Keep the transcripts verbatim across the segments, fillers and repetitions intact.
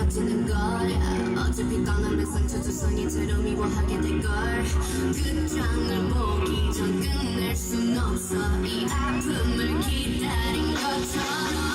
지는 거야. 어차피 떠나면 상처 조성이 채로 미워하게 될걸. 끝장을 보기 전 끝낼 순 없어 이 아픔을 기다린 것처럼.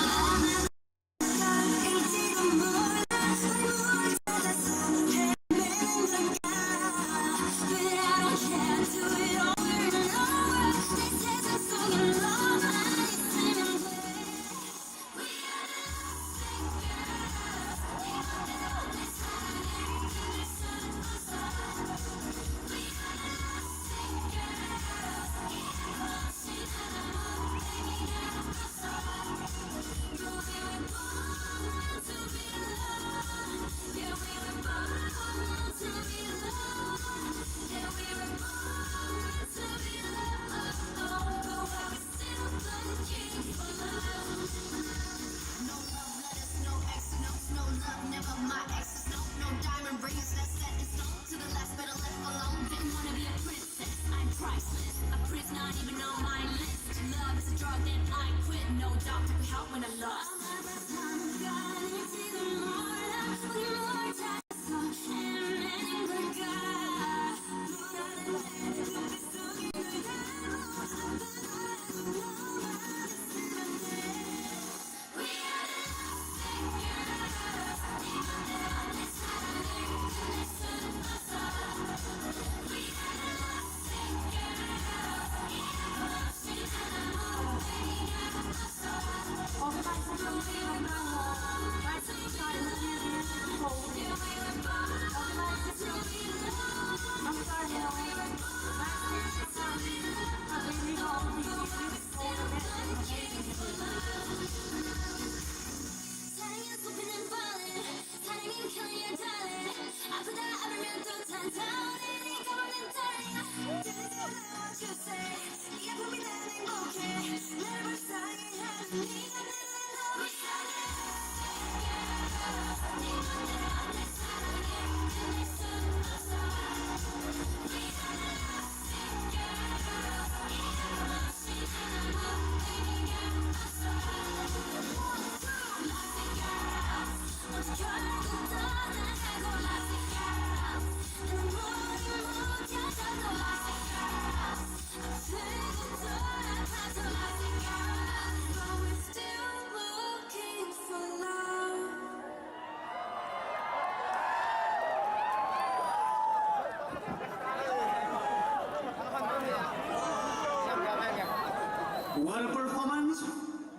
Well performance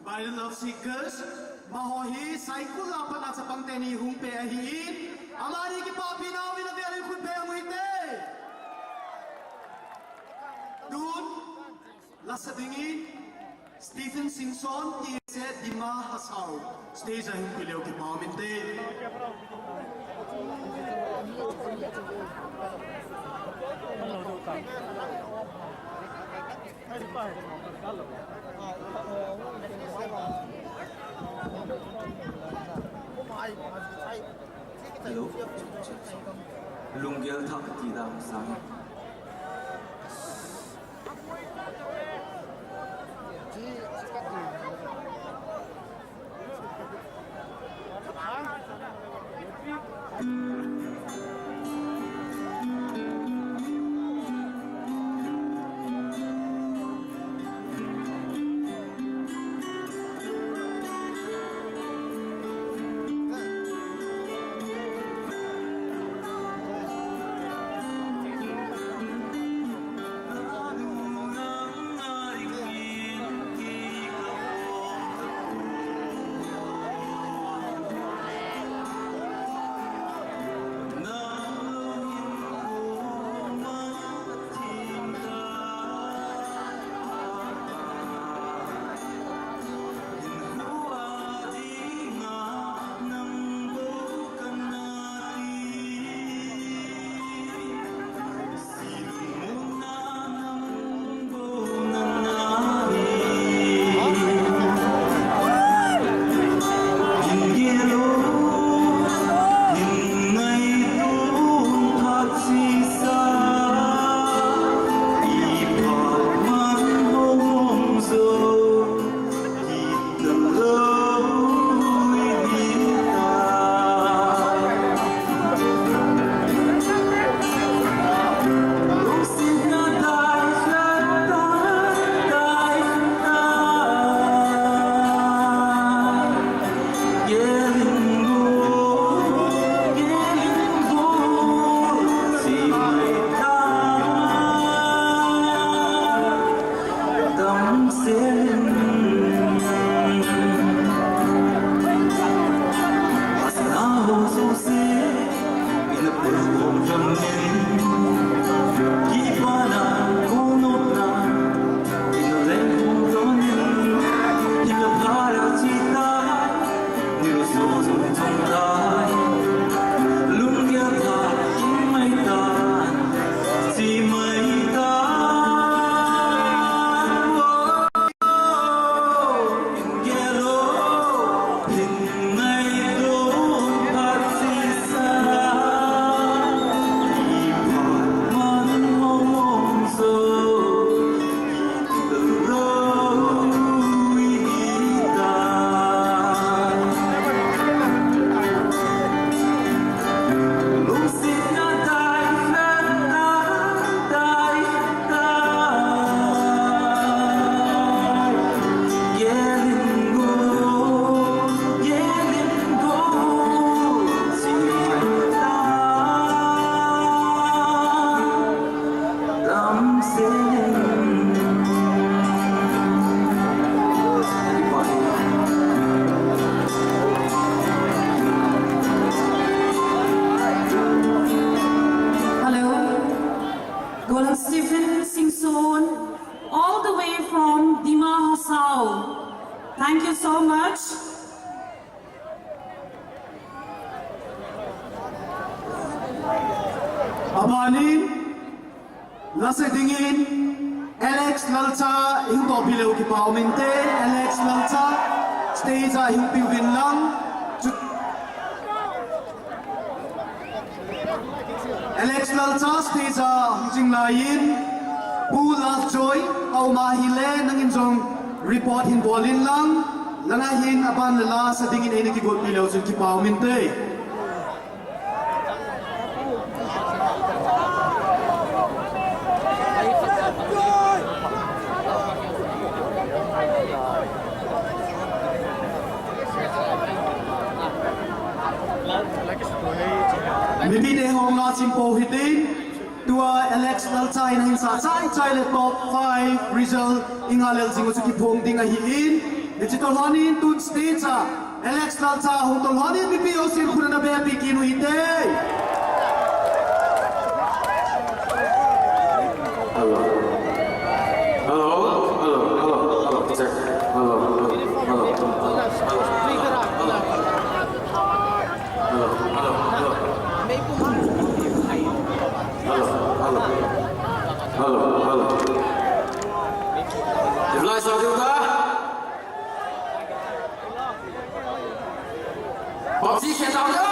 by the Love Seekers. Amaho hi Saikul a pat a chapang teni hung pe ahin, amani kipapina uvin avel in khut beng u hite. Tun lasa dingin Stephen Singson, T S A Dima Hasao, stage a hung pe leu kipa um inte. Hello. Lunggel thah kati dam sang. Thank you so much. Abanin, lasa dingin, Alex Lalcha, hung tohpi leu kipa um inte, Alex Lalcha, stage a hung piuvin lang. Chu- Alex Lalcha stage a hung ching laiyin, Pu Love Joy, auma hile, nangin jong report hin bolin lang, langa hin aban le lasa dingin eina kigot pi leu chun kipa um inte. Mipite ho nga chim pou hitin, tua Alex Lalcha in ahin sa chai chai le top five result i ngai lel jing u chu kiphong ding ahin, hiche tolhon in tun stage a Alex Lalcha hung tolhon in mipi ho sin khun ana be pi kit u hite. Hello. Hello. Hello. Hello. Hello. Check. Hello. Hello. Hello. Hello. Hello. Hello. Hello. Hello. Hello. Hello. Reply sa diu ta. PUBG khen tau jo.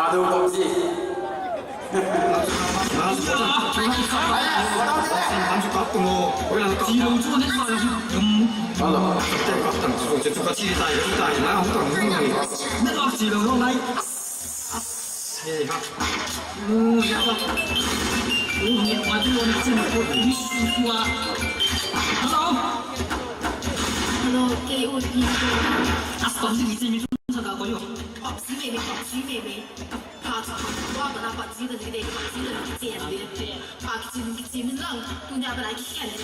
Adu PUBG. Hello. Hello, K O D. As PUBG ni chini chun sa ka ko yo. PUBG me me, PUBG me me. Pa cha, wa ka na PUBG da ni de, PUBG da ni de. Pa ki chini ki chini lang, tu nya ba na ki khen ni.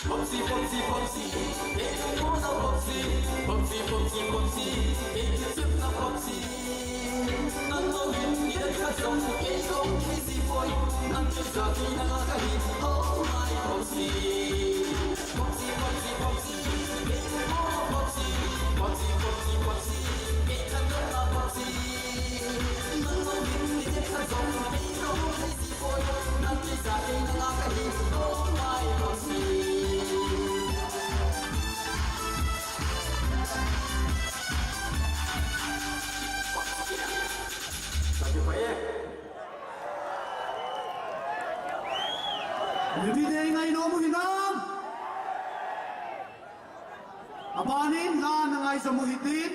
Popsi, popsi, popsi, ei, no, no, popsi, popsi, popsi, popsi, ei, chip na popsi. Nan no hit, ni da ka song, ei, go, easy boy. Nan chip sa, ki na la ka hit, oh my popsi. Popsi, popsi, popsi, ei, no, no, popsi, popsi, popsi, popsi, ei, ka no na popsi. Nan no hit, ni da ka song, ei, go, easy Mipite, ngai nom u hinam? Abanin la na ngai jom u hitin.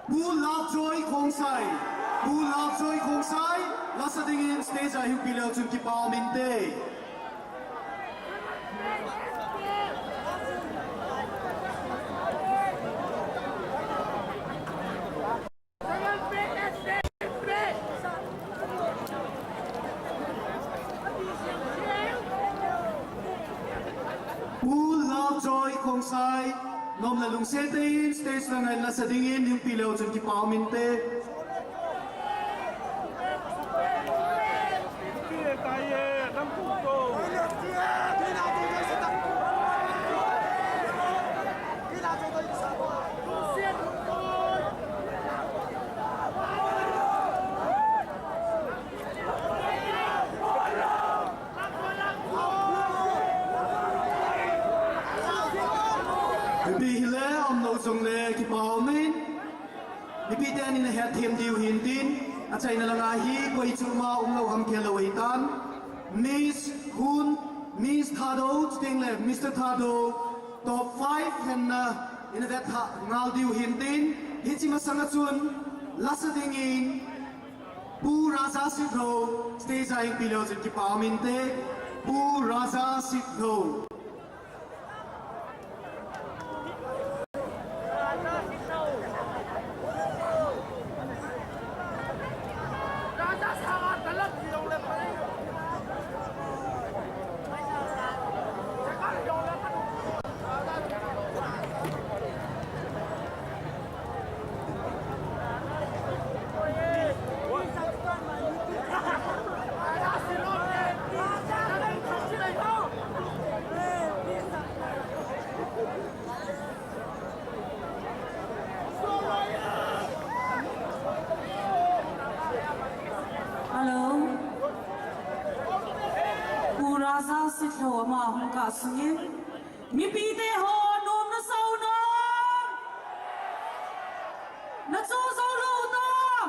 Pu Lovejoy Khongsai. Pu Lovejoy Khongsai, lasa dingin stage a hung pi leu chun kipa um inte. Pu Lovejoy Khongsai, nom le lungset in stage lang a lasa dingin hung pi leu chun kipa um inte. Mipi hile, um lou jongle kipa um in. Mipite in ahin hetthem diu hintin, achaina langa hi koi chunga um lou ham kihil lou ahitan. Miss Hun, Miss Thadou, chuteng le Mister Thadou, top five henna in avet thah ngal diu hintin, hiche masanga chun lasa dingin Pu Raja Sitlhou, stage a hung pi leu chun kipa um inte, Pu Raja Sitlhou. Hello. Pu Raja Sitlhou ama hung kah sungin. Mipite ho, nom nasa u nom? Na cho jou lou u tam?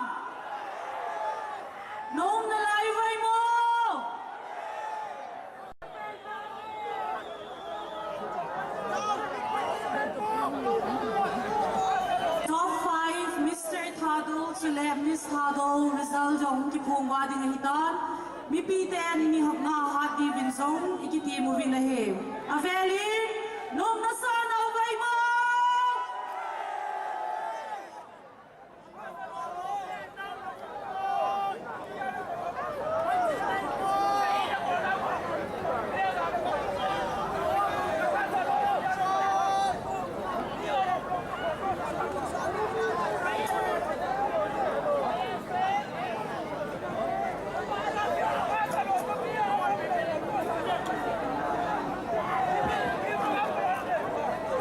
Nom nalai uvem? Top five, Mister Thadou chule Miss Thadou result jong kiphong va ding ahitan. Mipiten mi hapna hat diuvin jong ikitem uvin ahi. Avelin, nom nasa nau uvem?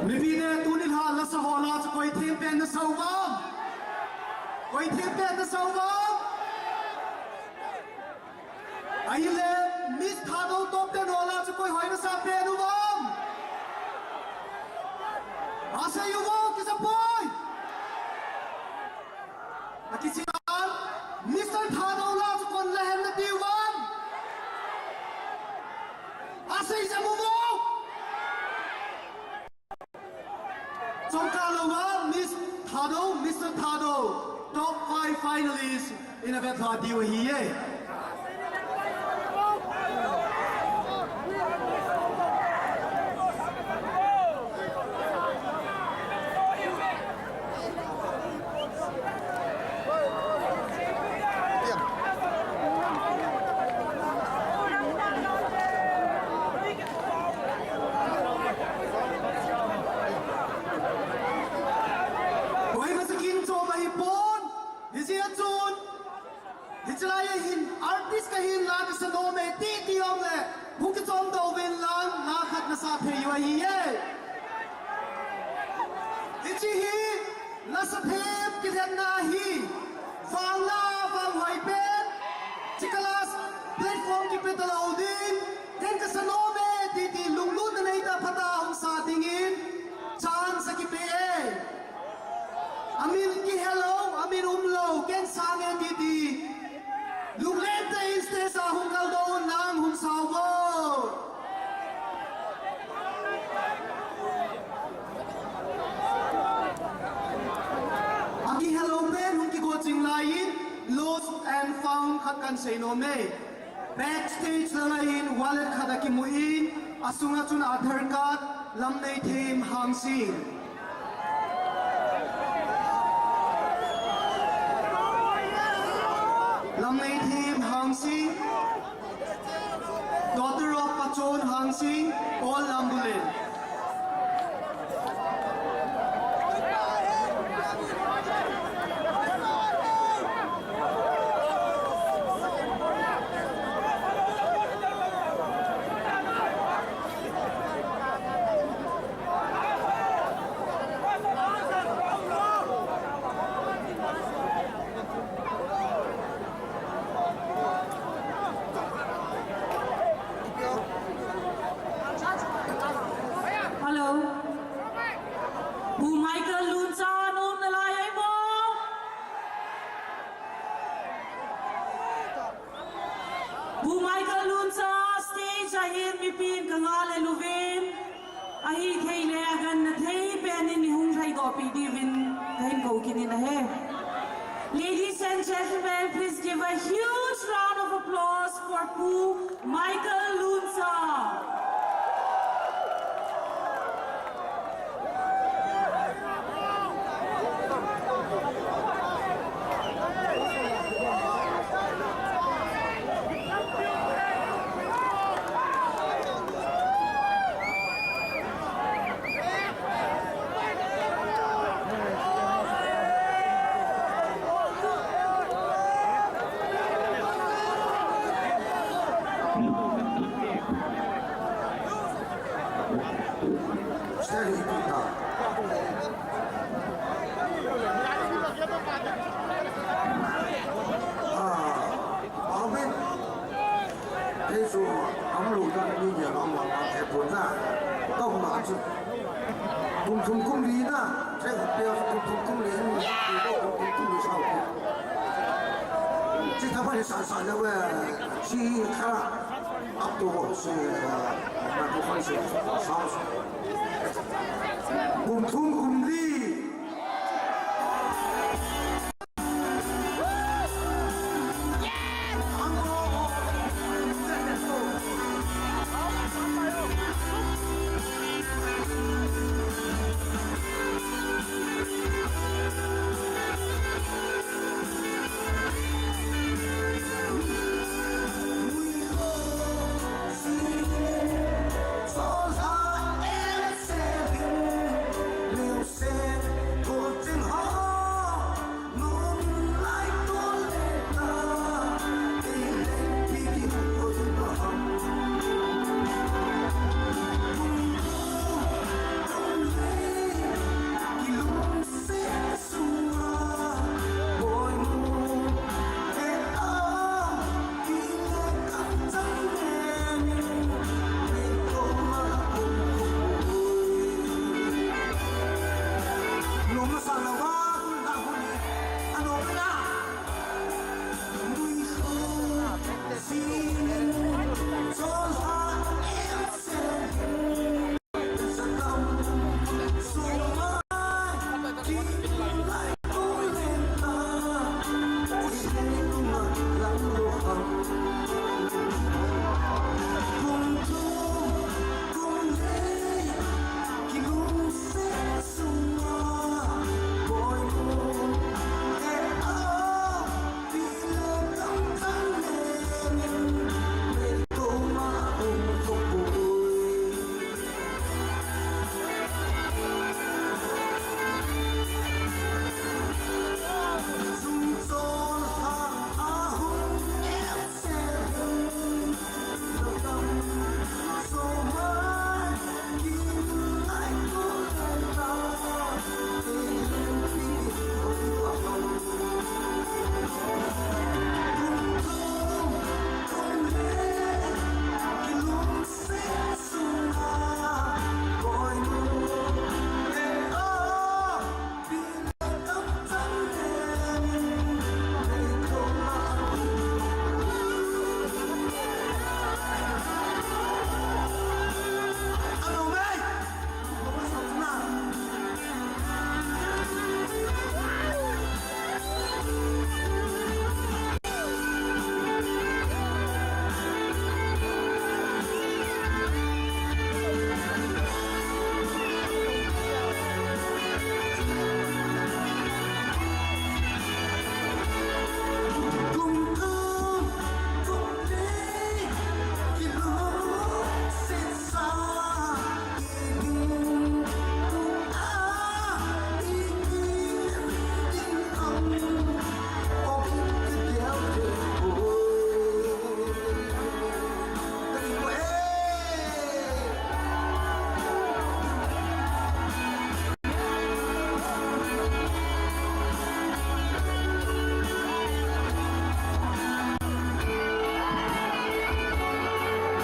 Mipite, tuni lha lasa ho lah a chu koi thempen nasa uvem? Koi thempen nasa uvem? Ahile, Miss Thadou top ten ho lah a chu koi hoi nasa pen uvem? Asei uvo, kisa poi. Akichi a, Mister Thadou lah a chu kon la hen nati uvem? Asei jeng uvo. Chomkhat louva, Miss Thadou, Mister Thadou, top five finalist in a vet lha diu ahi e. Koima sa kin chom ahi pon, hijeh chun, hichelai a hin artist kahin la kasa nom e ti ti um le, hung kichom doh uvin lang, la khat nasa thei u ahi e. Hiche hi, la sa them kilhenna ahi, vang la, vang hoi pen, hiche class, platform kipe talou ding, ken kasa nom e, ti ti lunglutna neitah phatah a hung sa dingin, chance akipe e. Amin kihelou, amin umlou, ken sang e ti ti. Lunglen tah in stage a hung kaldoh un lang hung sao vo. Akihelou pen hung kigo ching lai in, lost and found khat kan sei nom e. Backstage langa hin wallet khat akimu in, asunga chun Aadhaar card, Lamneithem Hangsing. Lamneithem Hangsing, daughter of Pachon Hangsing, Paul Lambulen. Hello. Pu Michael Luncha nom nalai ahi mo? Pu Michael Luncha stage a hin mipin kangah le luvin. Ahithei le agangna thei pen in eihung lhaidoh peh diuvin kahin kou kit in ahi. Ladies and gentlemen, please give a huge round of applause for Pu Michael Luncha. Kei chu, amlu dan mi ni a, amlu dan he pon na. Ka hung na chu. Kum thum kum li na. Che pe kum thum kum li ni. Kum thum kum li sao. Chi ta pa ni sa sa le we. Chi kha. Up to si. Na ko fa si. Sao. Kum thum kum li.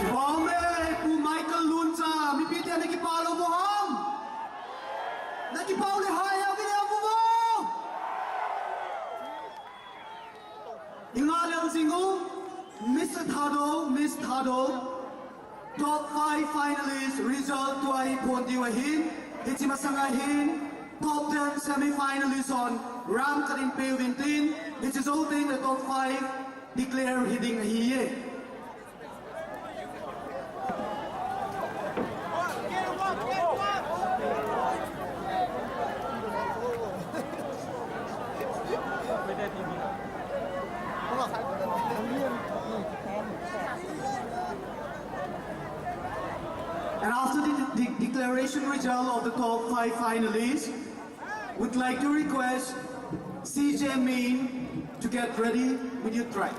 Kipah e, Pu Michael Luncha, mipite na kipah lou mo ham? Na kipah le hai a vile amu mo. Inga le ang singu, Mister Thadou, Miss Thadou. Top five finalist result tua hi phon diu ahin, hiche masanga hin top ten semi-finalist hon ram khat in pe uvin tin, hiche jou teng le top five declare hi ding ahiye. And after the de- declaration result of the top five finalists, we'd like to request C J Min to get ready with your track.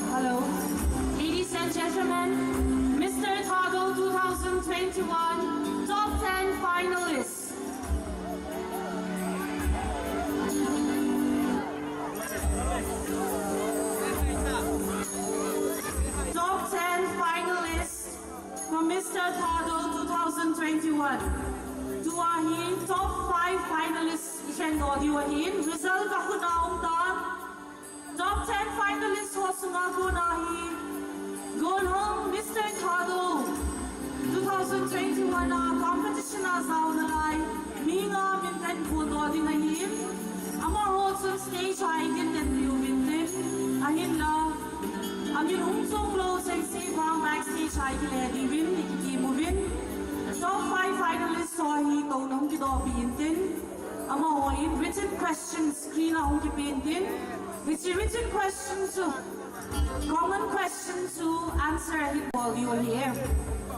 Hello. Ladies and gentlemen, Mister Thadou two thousand twenty-one, top ten finalists. Top ten finalists for Mister Thadou two thousand twenty-one. Tua hi top five finalists i khen doh diu ahin, result ka khut a um tan. Top ten finalists ho sunga kona hi, Gonhong Mister Thadou two thousand twenty-one a competition a jaona lai mi nga min ten phon doh ding ahin, amaho chun stage a i din den diu vin tin, ahinla amin hung chom lou sengse vang backstage a i kile diuvin i kikim uvin. Top five finalists ho hi touna hung kidoh pi in tin, amaho in written questions screen a hung kipen tin, hiche written question chu, common question chu answer ahi bol diu ahi e.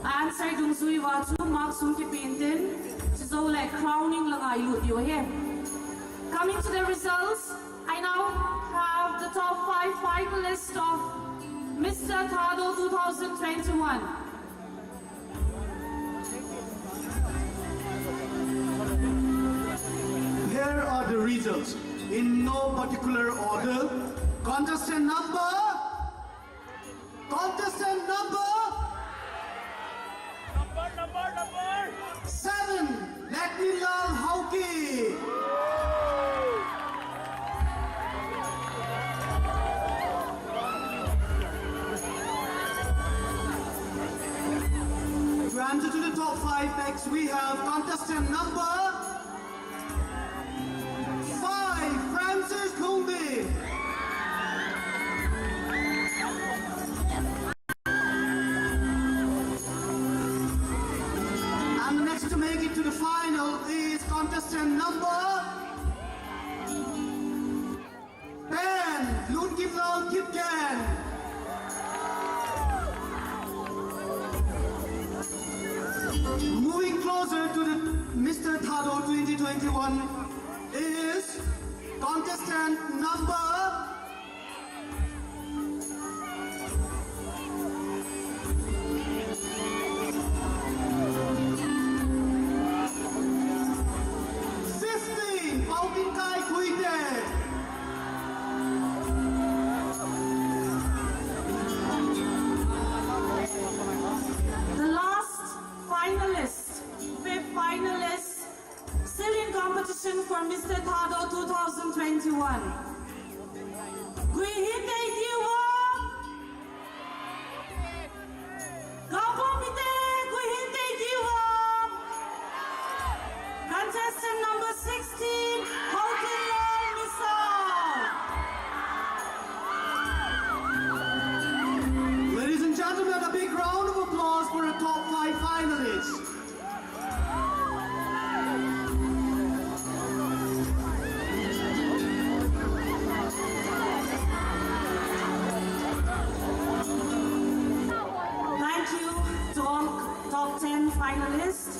A answer dungjui uva chu marks hung kipen tin, chujou le crowning langa i lut diu ahi. Coming to the results, I now have the top five finalists of Mister Thadou two thousand twenty-one. Here are the results in no particular order. Contestant number, contestant number, number, number, number seven, Letminlal Haokip. To enter to the top five, next we have contestant number five, Francis Lungdim. And next to make it to the final is contestant number ten, Lunginlal Kipgen. Moving closer to the Mister Thadou twenty twenty-one is contestant number fifteen, Paotinkai Guite. The last finalist, fifth finalist, still in competition for Mister Thadou two thousand twenty-one. Guihite Kiwom. Gaopamite, Guihite Kiwom. Contestant number sixteen, Paotinlal Misao. Ladies and gentlemen, a big round of applause for the top five finalists. Thank you to all top ten finalists.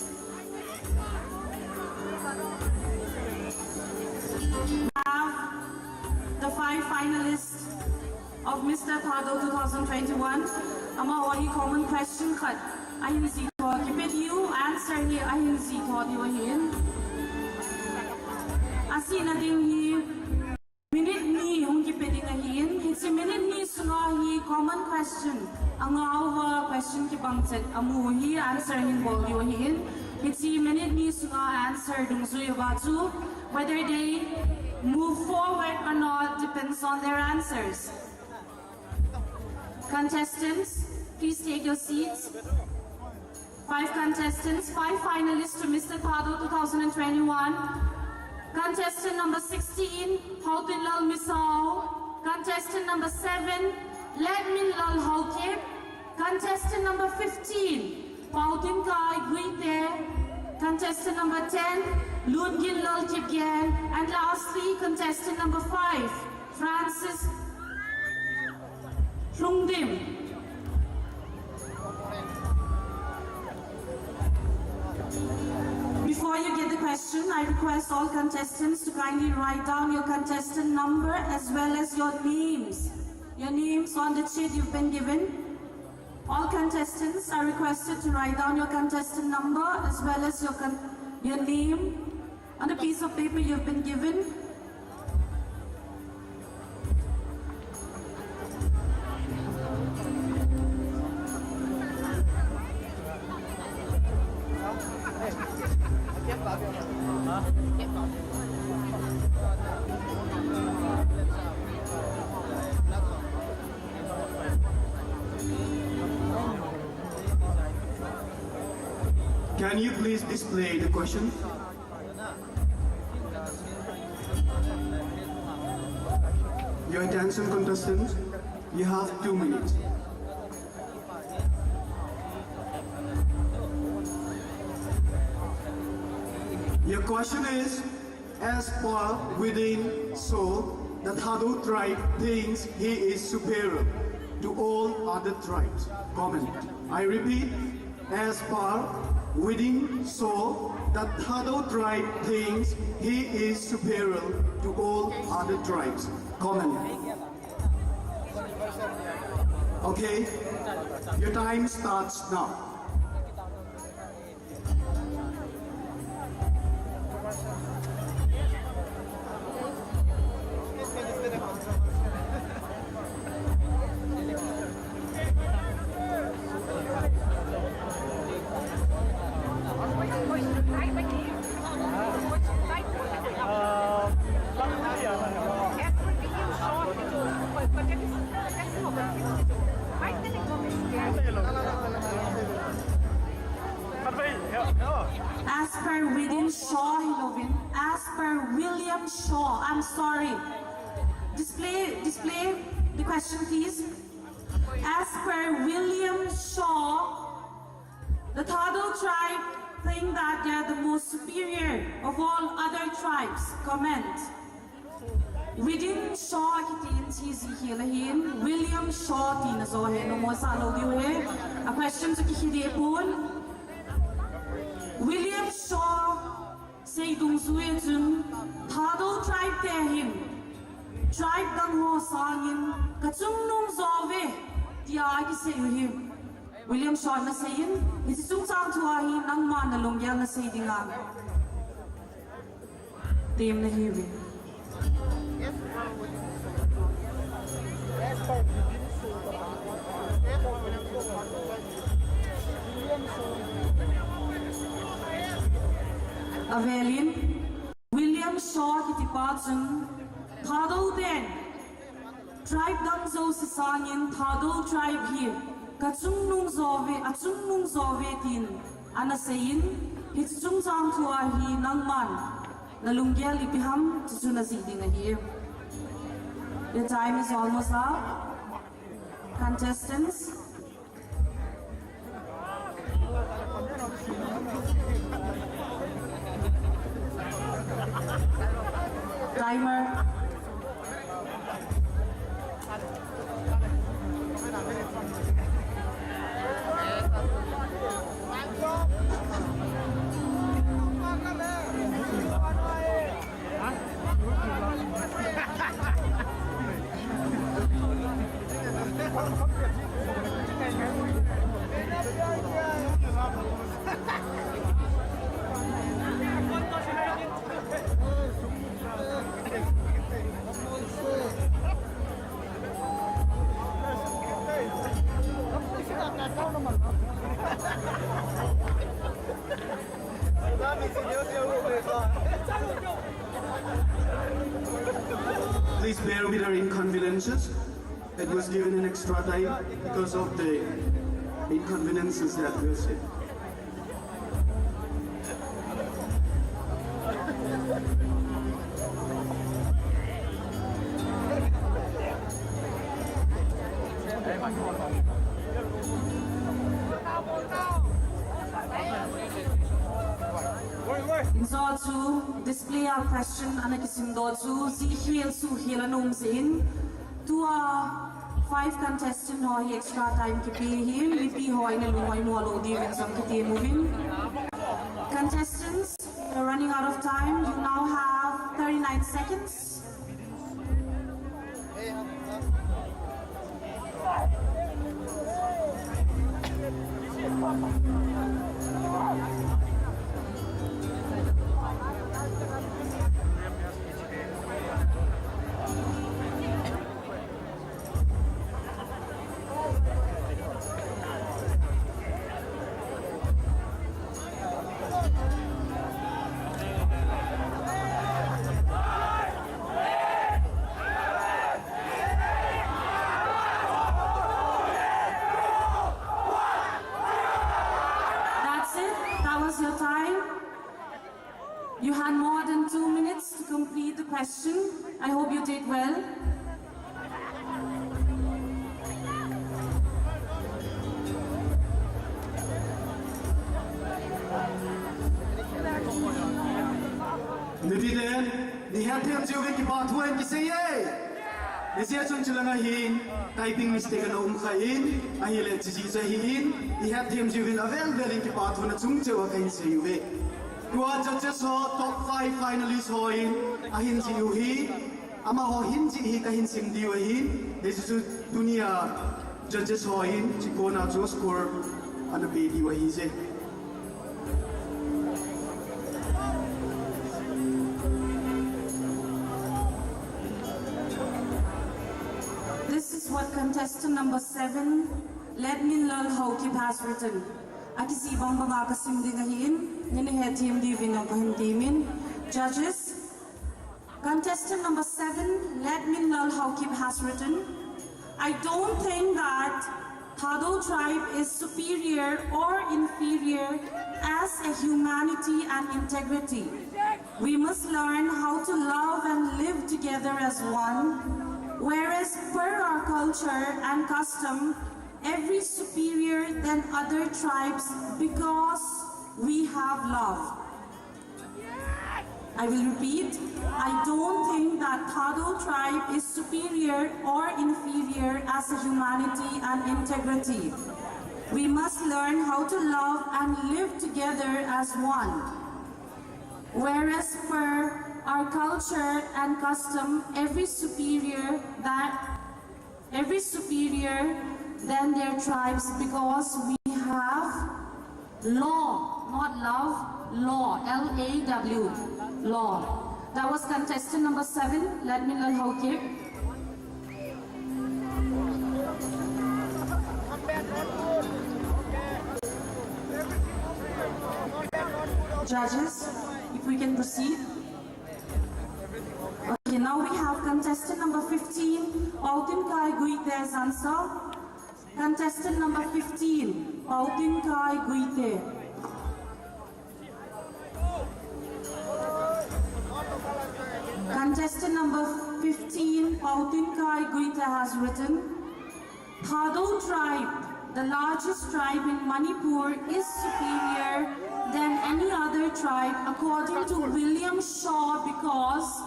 We have the five finalists of Mister Thadou two thousand twenty-one. Amaho hi common question khat ahin jih thot, kipet diu answer hi ahin jih thot diu ahin. Asihna ding hi minute ni hung kipe ding ahin. Hiche minute ni sunga hi common question, angah uva question kibang chet amu hi answer hin bol diu ahin. Hiche minute ni sunga answer dungjui uva chu whether they move forward or not depends on their answers. Contestants, please take your seats. Five contestants, five finalists to Mister Thadou two thousand twenty-one. Contestant number sixteen, Paotinlal Misao. Contestant number seven, Letminlal Haokip. Contestant number fifteen, Paotinkai Guite. Contestant number ten, Lunginlal Kipgen. And lastly, contestant number five, Francis Lungdim. Before you get the question, I request all contestants to kindly write down your contestant number as well as your names. Your names on the sheet you've been given. All contestants are requested to write down your contestant number as well as your con-, your name on the piece of paper you've been given. Can you please display the question? Your attention, contestants. You have two minutes. Your question is, as per within, so the Thadou tribe thinks he is superior to all other tribes. Comment. I repeat, as per within, so The Thadou tribe thinks he is superior to all other tribes. Comment. Okay, your time starts now. As per William Shaw, Hilovin. As per William Shaw, I'm sorry. Display, display the question, please. As per William Shaw, the Thadou tribe think that they are the most superior of all other tribes. Comment. William Shaw kiti in chi ji hi la hin, William Shaw tina jo he no mo sa lo diu he. A question chu kihi de pon. William Shaw sei dungjuia chun Thadou tribe te hin tribe dang ho sangin ka chungnung jo ve tia kisei u hi. William Shaw na seiyin, hiche chungchang thua hi nangma na lunggel na sei dinga. Tem na hiuve. Avelin, William Shaw kiti pa chun, Thadou ten tribe dang jouse sangin Thadou tribe hi ka chungnung jo ve, a chungnung jo ve tin ana seiyin, hiche chungchang thua hi nangman na lunggel ipi ham, chuchu na jih ding ahi. The time is almost up. Contestants. Timer. Please bear with our inconveniences. It was given an extra time because of the inconveniences that we are seeing. Inzo chu display a question ana kisim doh chu, jih khel suh khel ana um jeh in, tua five contestant ho hi extra time kipe ahin, mipi ho in alung oimo lou diuvin jong kitem uvin. Contestants, we're running out of time. You now have thirty-nine seconds. That's it. That was your time. You had more than two minutes to complete the question. I hope you did well. Nitiden, nihet them jiuvin kipa thu in kisei e. Nijeh chun chulanga hin, typing mistake ana um kha in, ahile chiji chu ahin, nihet them jiuvin avel vel in kipa thu nachung cheh uva kahin sei uve. Tua judges ho top five finalist hon ahin jih u hi, amaho hin jih hi kahin sim diu ahin, hichu tunia judges hon chikona chu score ana pe diu ahije. This is what contestant number seven, Ledminlal Haokip, has written. Akijih bang banga kasim ding ahin, nina hethem diuvin kahin temin. Judges, contestant number seven, Ledminlal Haokip, has written, I don't think that Thadou tribe is superior or inferior as a humanity and integrity. We must learn how to love and live together as one, whereas per our culture and custom, every superior than other tribes because we have love. I will repeat, I don't think that Thadou tribe is superior or inferior as a humanity and integrity. We must learn how to love and live together as one. Whereas per our culture and custom, every superior that every superior than their tribes because we have law, not love, law, L A W, law. That was contestant number seven, Ledminlal Haokip. Judges, if we can proceed. Okay, now we have contestant number fifteen, Paotinkai Guite, has answer. Contestant number fifteen, Paotinkai Guite. Contestant number fifteen, Paotinkai Guite, has written, Thadou tribe, the largest tribe in Manipur, is superior than any other tribe according to William Shaw because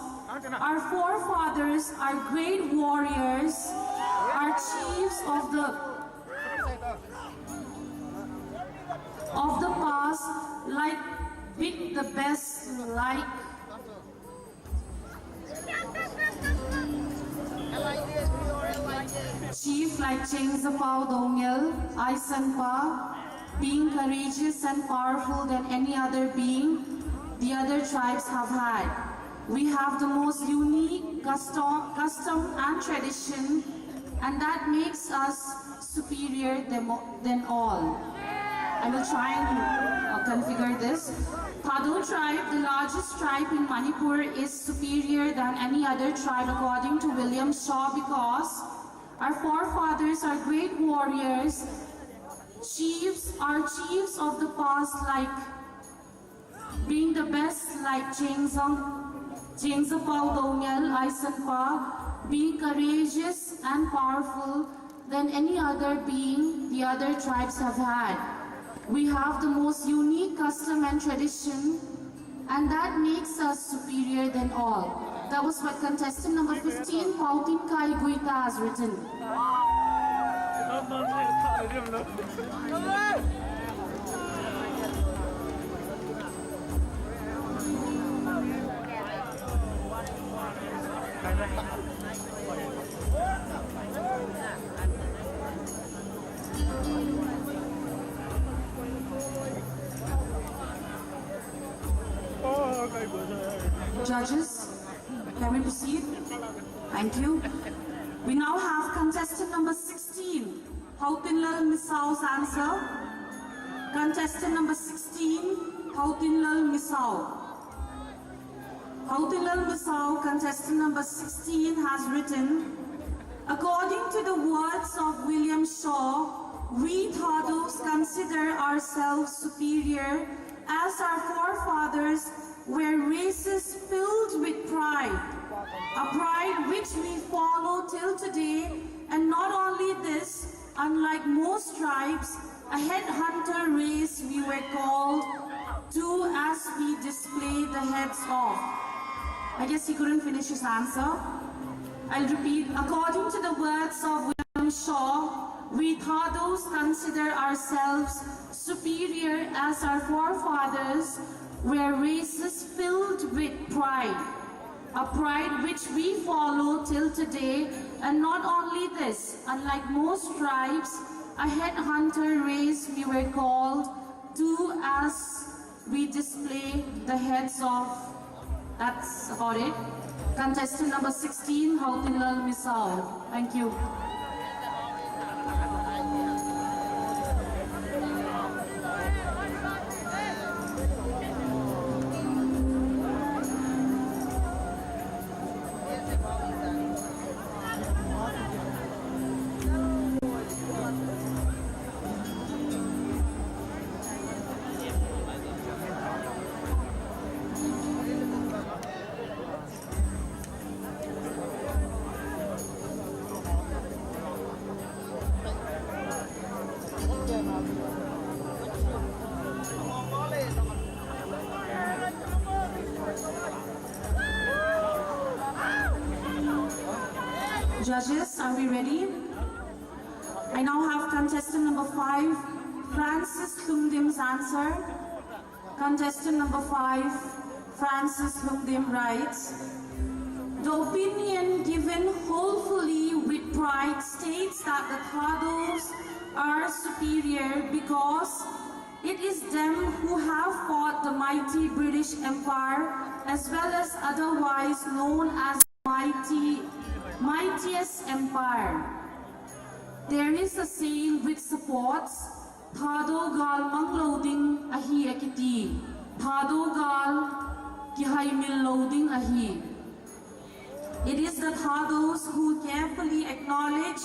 our forefathers are great warriors, are chiefs of the of the past, like being the best, like chief like Cheng Zapao Doungel, Aisan Pa, being courageous and powerful than any other being the other tribes have had. We have the most unique custom, custom and tradition, and that makes us superior than, than all. I will try and uh, configure this. Thadou tribe, the largest tribe in Manipur, is superior than any other tribe according to William Shaw because our forefathers are great warriors, chiefs, are chiefs of the past, like being the best, like Cheng Zang, Cheng Zapao Doungel, Aisan Pa, being courageous and powerful than any other being the other tribes have had. We have the most unique custom and tradition, and that makes us superior than all. That was what contestant number fifteen, Paotinkai Guita, has written. Judges, can we proceed? Thank you. We now have contestant number sixteen, Hautinlal Misao's answer. Contestant number sixteen, Hautinlal Misao. Hautinlal Misao, contestant number sixteen, has written, according to the words of William Shaw, we Thados consider ourselves superior as our forefathers were races filled with pride, a pride which we follow till today, and not only this, unlike most tribes, a head hunter race we were called to as we display the heads of. I guess he couldn't finish his answer. I'll repeat. According to the words of William Shaw, we Thados consider ourselves superior as our forefathers were races filled with pride, a pride which we follow till today. And not only this, unlike most tribes, a headhunter race we were called to as we display the heads of, that's about it. Contestant number sixteen, Hautinlal Misao. Thank you. Judges, are we ready? I now have contestant number five, Francis Lhungdim Zansar. Contestant number five, Francis Lhungdim writes, "The opinion given hopefully with pride states that the Thados are superior because it is them who have fought the mighty British Empire, as well as otherwise known as mighty, mightiest empire. There is a saying which supports, Thado gal mang lou ding ahi akiti. Thado gal kihaimil lou ding ahi. It is the Thados who carefully acknowledge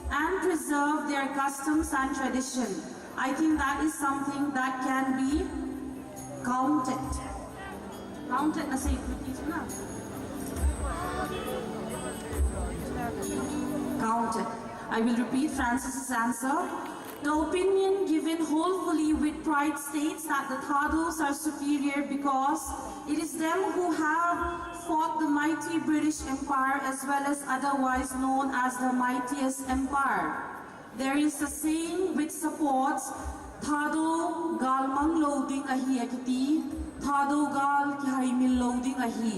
and preserve their customs and tradition." I think that is something that can be counted. Counted na say, na. Counted. I will repeat Francis's answer. "The opinion given wholly with pride states that the Thados are superior because it is them who have fought the mighty British Empire, as well as otherwise known as the mightiest empire. There is a saying which supports, Thado gal mang lou ding ahi akiti, Thado gal kihaimil lou ding ahi."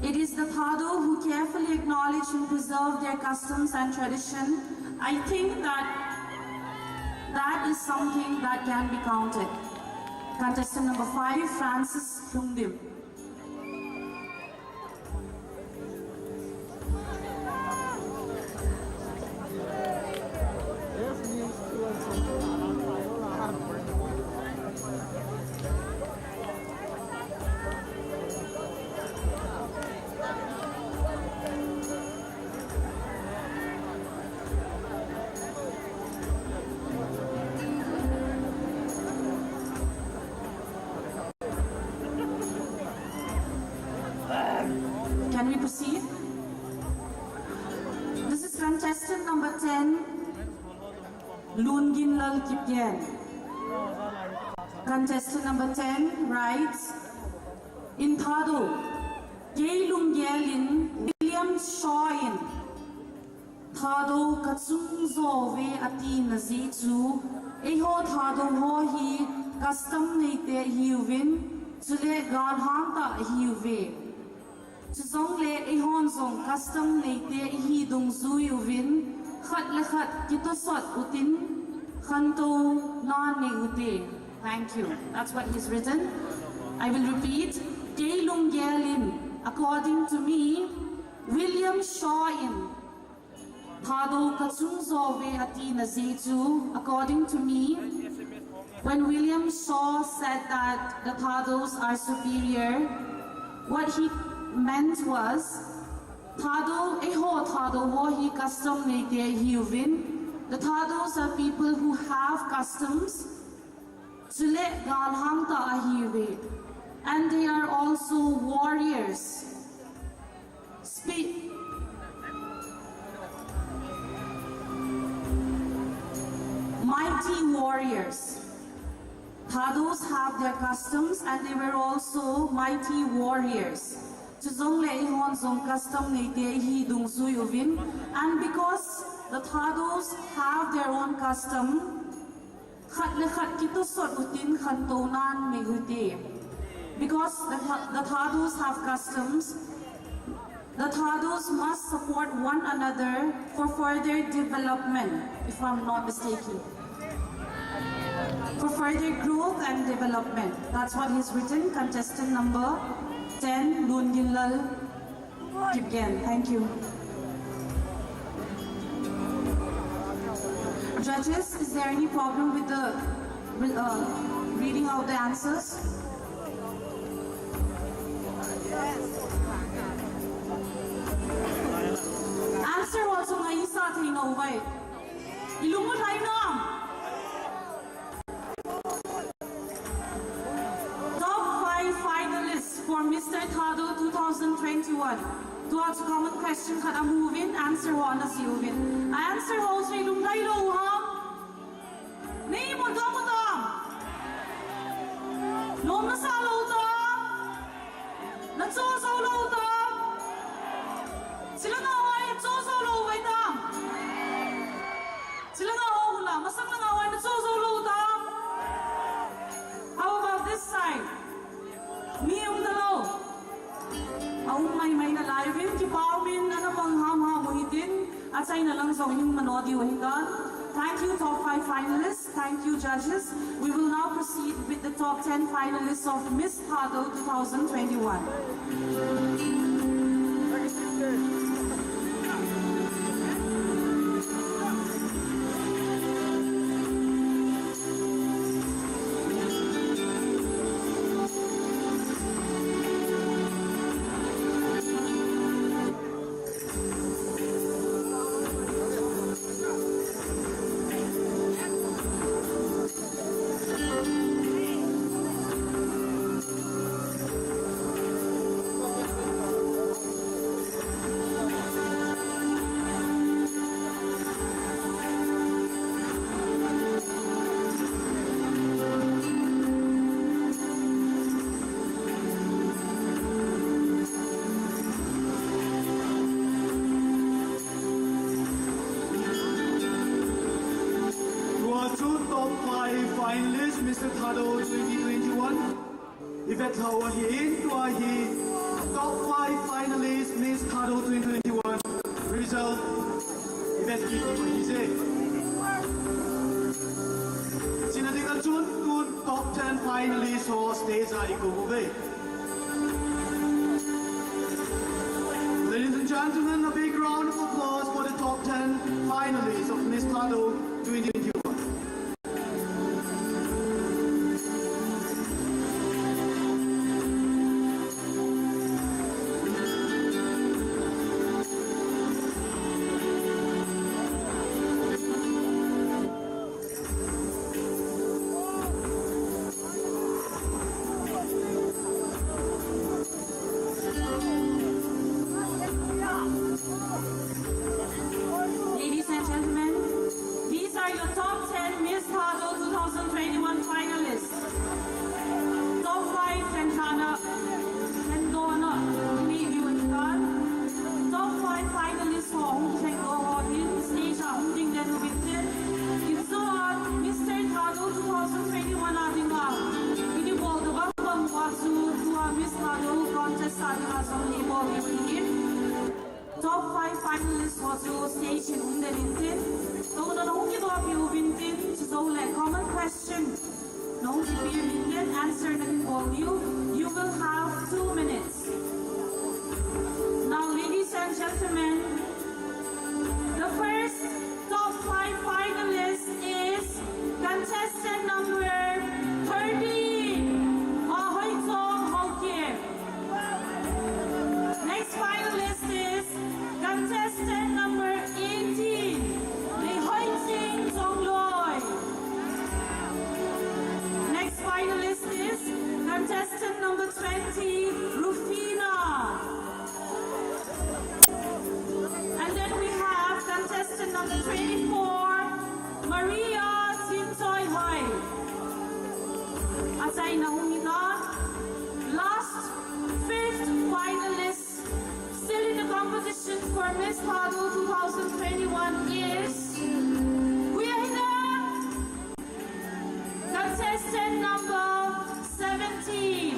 It is the Thado who carefully acknowledge and preserve their customs and tradition. I think that that is something that can be counted. Contestant number five, Francis Lhungdim. Can we proceed? This is contestant number ten, Lunginlal Kipgen. Contestant number ten writes, "In Thado, kei lunggel in William Shaw in Thado kachung jo uve atina jeh chu, eiho Thado ho hi custom neite ihiuvin, chule galhang tah ihiuve. Chujongle eihon jong custom neite ihi dungjui uvin, khat le khat kitosot utin, khantou nan nei ute." Thank you. That's what he's written. I will repeat. "Kei lunggel in, according to me, William Shaw in Thado kachung jo uve atina jeh chu, according to me, when William Shaw said that the Thados are superior, what he meant was, Thado, eiho Thado ho hi custom neite ihiuvin. The Thados are people who have customs. Chule galhang tah ahiuve. And they are also warriors." Speak. Mighty warriors. Thados have their customs and they were also mighty warriors. Chujongle eihon jong custom neite ihi dungjui uvin. And because the Thados have their own custom, khat le khat kitosot utin khantou nan nei ute. Because the, Tha- the Thados have customs, the Thados must support one another for further development, if I'm not mistaken. For further growth and development. That's what he's written, contestant number ten, Lun Gin Lal Kipgen. Thank you. Judges, is there any problem with the uh, reading out the answers? Answer ho chu ngai sa thei nau vai. I lung u lhai nam. Top five finalists for Mister Thado two thousand twenty-one. Tua chu common question khat amu uvin, answer ho ana sei uvin. A answer ho chu i lunglhai lou u ham? Nei mun dong u tam? Nom nasa lou u tam? Na cho jou lou u tam? Chule nga hoi cho jou lou u vai tam? Chule nga ho hula, masang na nga hoi na cho jou lou u tam? How about this side? Mi um talou. A um maimai nalai uvin, kipa umin, ana mang hamham u hitin, achaina lang jong i um mano diu ahitan. Thank you, top five finalists. Thank you, judges. We will now proceed with the top ten finalists of Miss Thado two thousand twenty-one. Tua chu top five finalist, Mister Thado twenty twenty-one. I vet lhau ahin, tua hi top five finalist, Miss Thado twenty twenty-one result i vet kit u ahi je. Chuna ding a chun tun top ten finalist ho stage a i ko uve. Ladies and gentlemen, a big round of applause for the top ten finalists of Miss Thado twenty twenty-one. Ladies and gentlemen, these are your top ten Miss Thado two thousand twenty-one finalists. Top five lhengdohna, lhengdohna nei diu ahitan. Top five finalists ho hung lhengdoh ho hin stage a hung ding den uvin tin. Insung a Mister Thado two thousand twenty-one a dinga i dei bol tobang bang uva chu tua Miss Thado contest a dinga jong i bol diu ahi. Top five finalists ho chu stage in hung den in tin. Touna na hung kidoh pi uvin tin, chujou le common question na hung kipe uvin tin, answer na hin bol diu. You will have two minutes. Now, ladies and gentlemen, the first top five finalist is contestant number thirteen, Ahoichong Haokip. Next finalist is contestant number eighteen, Neihoiching Chongloi. Next finalist is contestant number twenty, Rufina. And then we have contestant number twenty-four, Maria Chinchoihoi. Achaina hung hita. Last, fifth finalist, still in the competition for Miss Thado two thousand twenty-one is, we are here. Contestant number seventeen,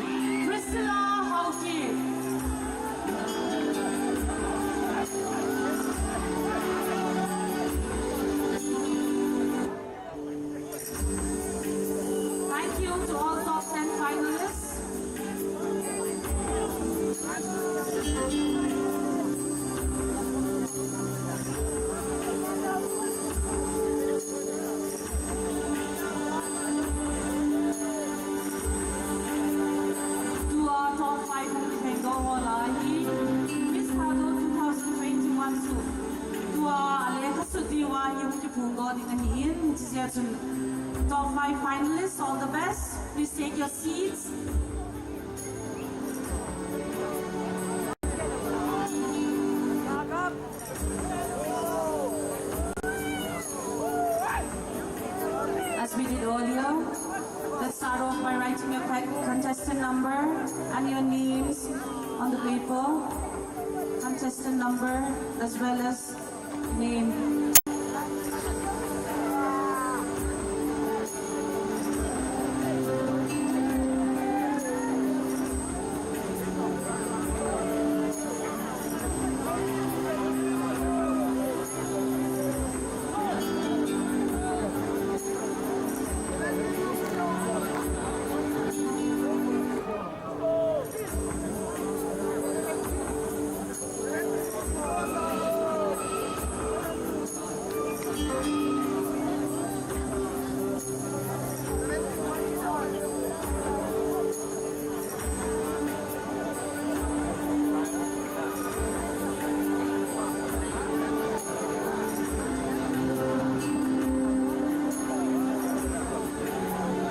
Top five finalists, all the best. Please take your seats. As we did earlier, let's start off by writing your contestant number and your names on the paper. Contestant number as well as name.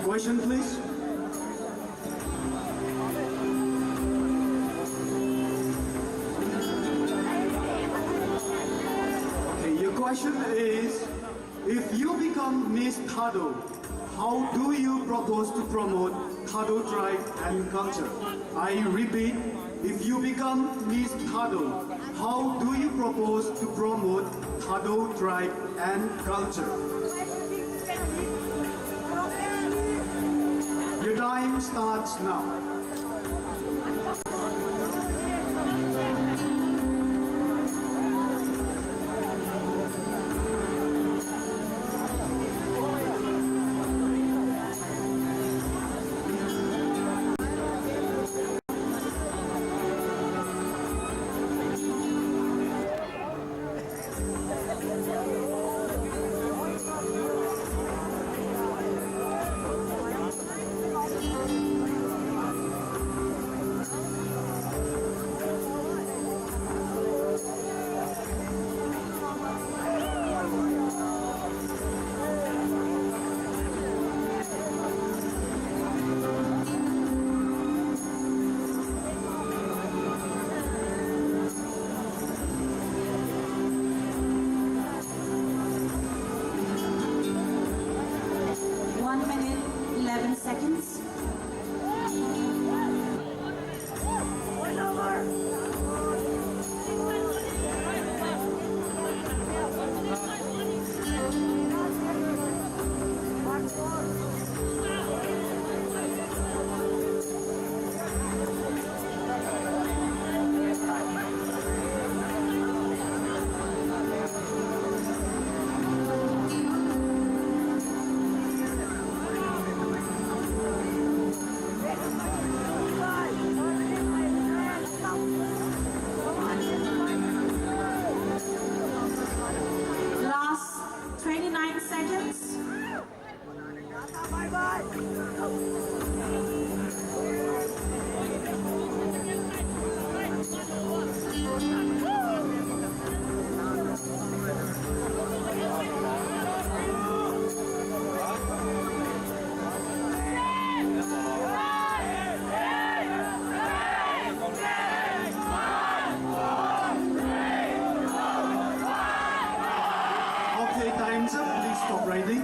Question, please. Okay, your question is, if you become Miss Thadou, how do you propose to promote Thadou tribe and culture? I repeat, if you become Miss Thadou, how do you propose to promote Thadou tribe and culture? Your time starts now. One minute, eleven seconds. Last twenty-nine seconds. Okay, time's up. Please stop writing.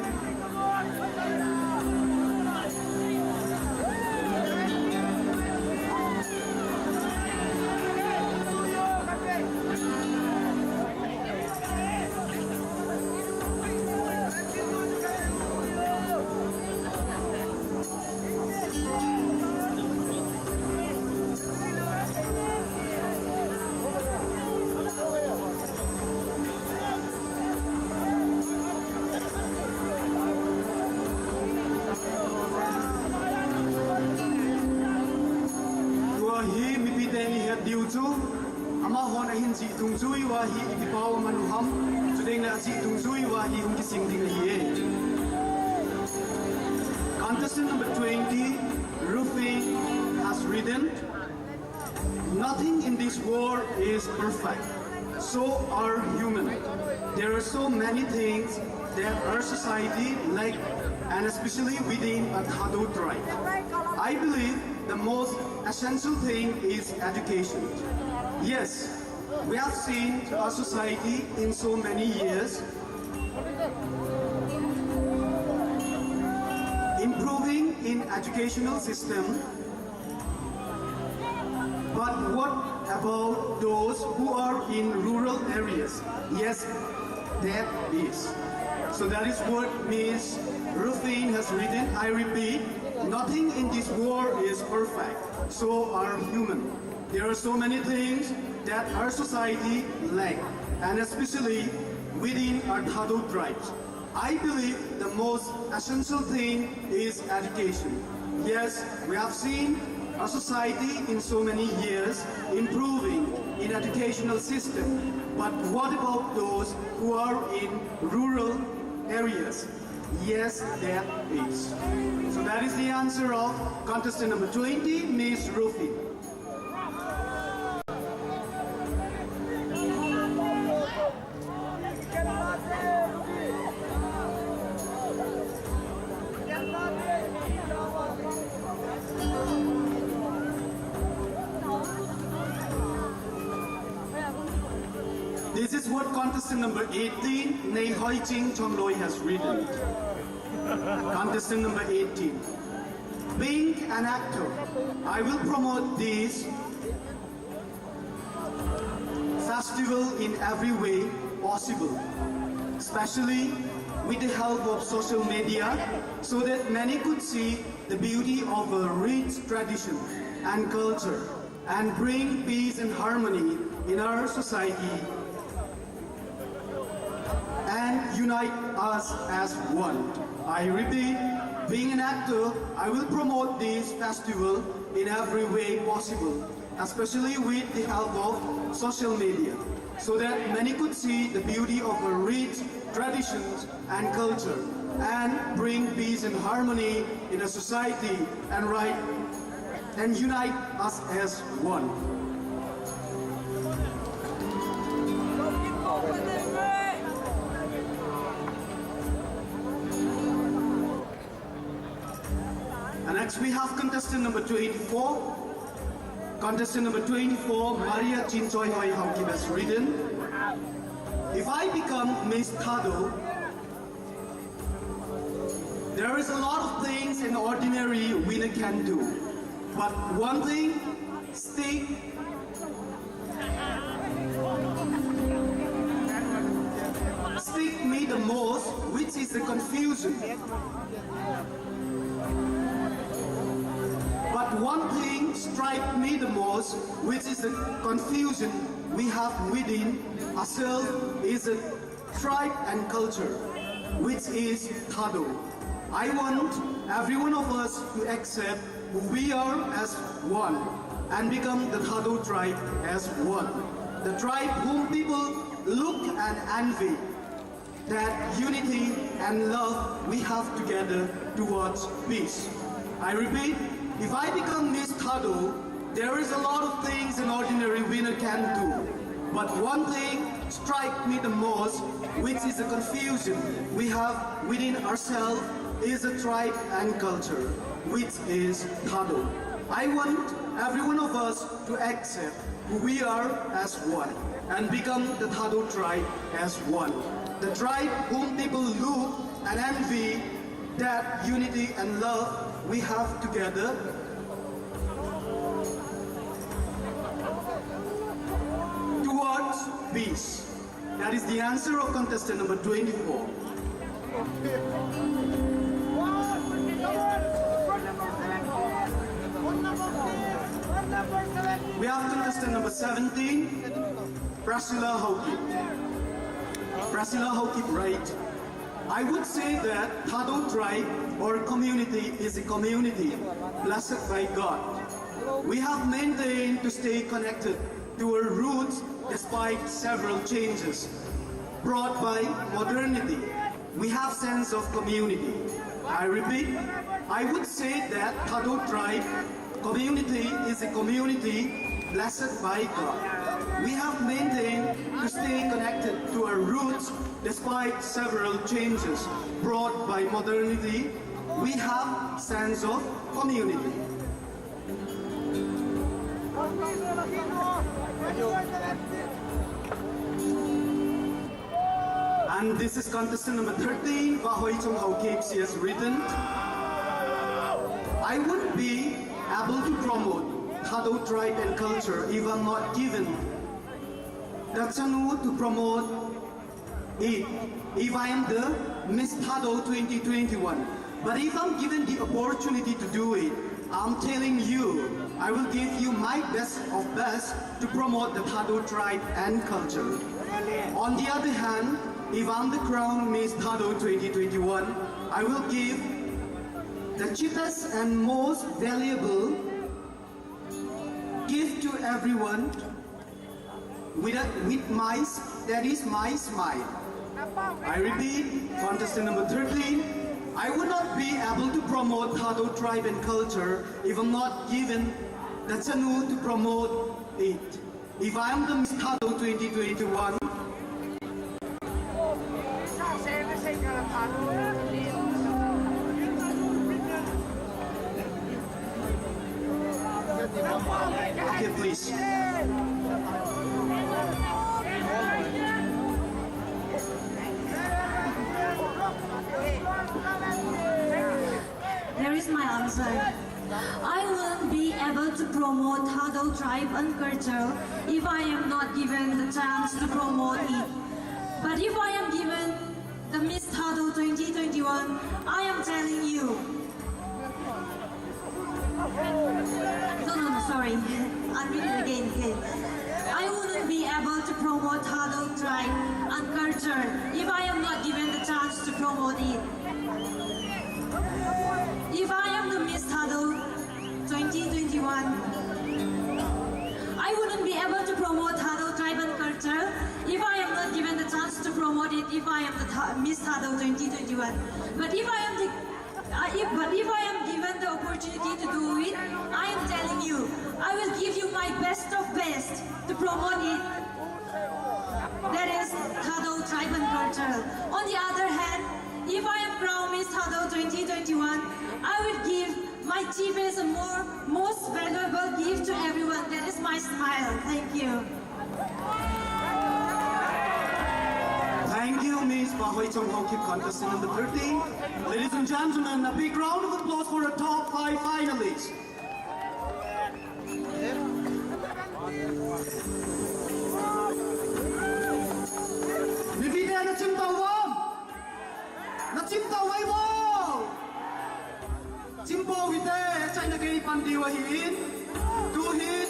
Tua hi mipi teni het diu chu, amahon ahin jih dungjuiyu ahi, ipi pao aman u ham, chuteng le ajih dungjuiyu ahi hung kising ding ahi e. Contestant number twenty, Rufi, has written, "Nothing in this world is perfect." So are human. There are so many things that our society lack, and especially within a Thadou tribe. I believe the most essential thing is education. Yes, we have seen our society in so many years improving in educational system, but what about those who are in rural areas? Yes, that is. So that is what Miss Rufin has written. I repeat, nothing in this world is perfect. So are human. There are so many things that our society lack, and especially within our Thadou tribes. I believe the most essential thing is education. Yes, we have seen a society in so many years improving in educational system, but what about those who are in rural areas? Yes, that is. So that is the answer of contestant number twenty, Miss Rufi. This is what contestant number eighteen, Nei Hoi Ching Chongloi, has written. Contestant number eighteen. Being an actor, I will promote this festival in every way possible, especially with the help of social media, so that many could see the beauty of a rich tradition and culture and bring peace and harmony in our society and unite us as one. I repeat, being an actor, I will promote this festival in every way possible, especially with the help of social media, so that many could see the beauty of our rich traditions and culture and bring peace and harmony in a society and right and unite us as one. And next we have contestant number twenty-four. Contestant number twenty-four, Maria Chinchoi Hoi Haokip, has written, if I become Miss Thadou, there is a lot of things an ordinary winner can do. But one thing stick stick me the most, which is the confusion. But one thing strike me the most, which is the confusion we have within ourselves, is a tribe and culture, which is Thadou. I want every one of us to accept who we are as one and become the Thadou tribe as one. The tribe whom people look and envy, that unity and love we have together towards peace. I repeat, if I become Miss Thadou, there is a lot of things an ordinary winner can do. But one thing strike me the most, which is the confusion we have within ourselves, is a tribe and culture, which is Thadou. I want every one of us to accept who we are as one and become the Thadou tribe as one. The tribe whom people look and envy, that unity and love we have together towards peace. That is the answer of contestant number twenty-four. We have contestant number seventeen, Priscilla Haokip. Priscilla Haokip, right? I would say that Thadou tribe or community is a community blessed by God. We have maintained to stay connected to our roots despite several changes brought by modernity. We have sense of community. I repeat, I would say that Thadou tribe community is a community blessed by God. We have maintained to Despite several changes brought by modernity, we have sense of community. And this is contestant number thirteen, Vahoi Chonghao Kipsi has written, "I wouldn't be able to promote Thadou tribe and culture if I'm not given the chance to promote it, if I am the Miss Thadou twenty twenty-one. But if I'm given the opportunity to do it, I'm telling you, I will give you my best of best to promote the Thadou tribe and culture." On the other hand, if I'm the crowned Miss Thadou twenty twenty-one, I will give the cheapest and most valuable gift to everyone with, a, with my, that is my smile. I repeat, contestant number thirteen, "I would not be able to promote Thadou tribe and culture if I'm not given the chance to promote it. If I am the Miss Thadou twenty twenty-one." Okay, please. There is my answer. I won't be able to promote Thadou tribe and culture if I am not given the chance to promote it. But if I am given the Miss Thadou twenty twenty-one, I am telling you. No, no, no, sorry. I'll read it again, again. I wouldn't be able to promote Thadou tribe and culture if I am not given the chance to promote it. If I am the Miss Thadou twenty twenty-one, I wouldn't be able to promote Thadou tribe and culture if I am not given the chance to promote it if I am the Tha- Miss Thadou twenty twenty-one. But if I am the uh, if, but if I am given the opportunity to do it, I am telling you, I will give you my best of best to promote it. That is Thadou tribe and culture. On the other hand, if I am crowned Miss Thadou twenty twenty-one, I will give my cheapest and more most valuable gift to everyone. That is my smile. Thank you. Thank you, Miss Vahoi Chonghao Kip, contestant number thirteen. Ladies and gentlemen, a big round of applause for our top five finalists. Mipi te na chim tau vo. Na chim tau vo. Chim pou hite, chaina kei pan diu ahin. Tuhin,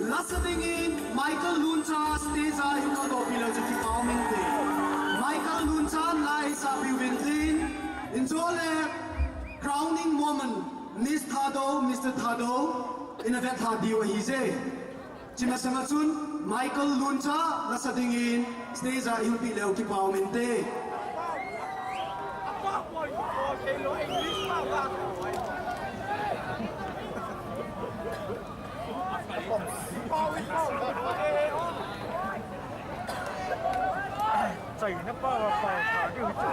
lasa dingin, Michael Luncha stage a hung kaldoh pi leu chun kipah um inte. Michael Luncha lai sa piu vin tin. Injo le, crowning moment, Miss Thadou, Mister Thadou, ina vet tha diu ahi je. Chima sanga chun Michael Luncha lasa dingin stage a ihung pi leu kipah um inte. Chaina pa va pa pa diu chu.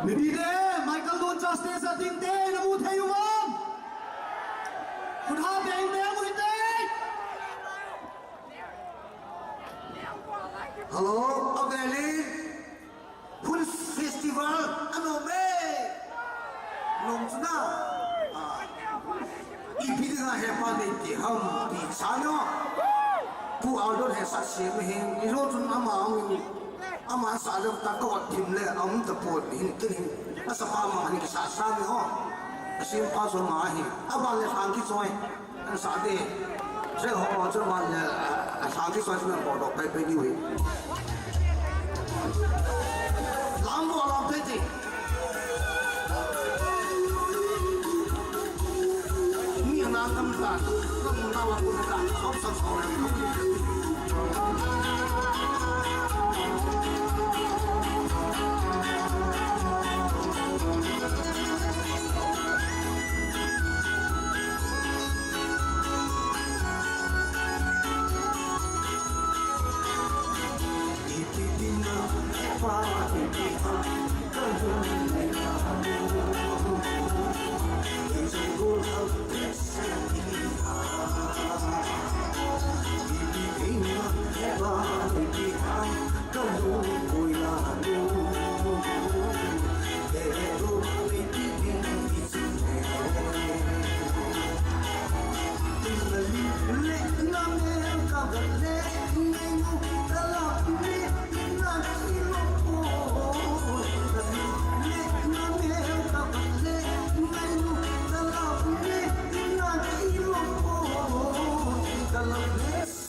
Mipi te, Michael Luncha stage a ding te, na mu thei u vem? Khut ha beng te, mu hite. Hello, a veli. Hun festival anom e. Nom chu na. Ah. Ipi dinga hepa nei ti ham ti cha no. Pu Aldon he sa siam hin. Ijo chun ama ang. Ama sa le ta ko thim le am ta po hin kin hin. Asa pa ma hin kisa sa ni ho. Asim pa so ma hin. Aba le hang ki choi. An sa te. Se ho ho chu ma le, a sa ki so chu na ko do pai pai ni we. Lam bo lam te ti. Mi na kam ta, kam na wa ko ta, ko sa ko.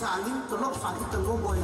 Saling telok, saling telok, boy.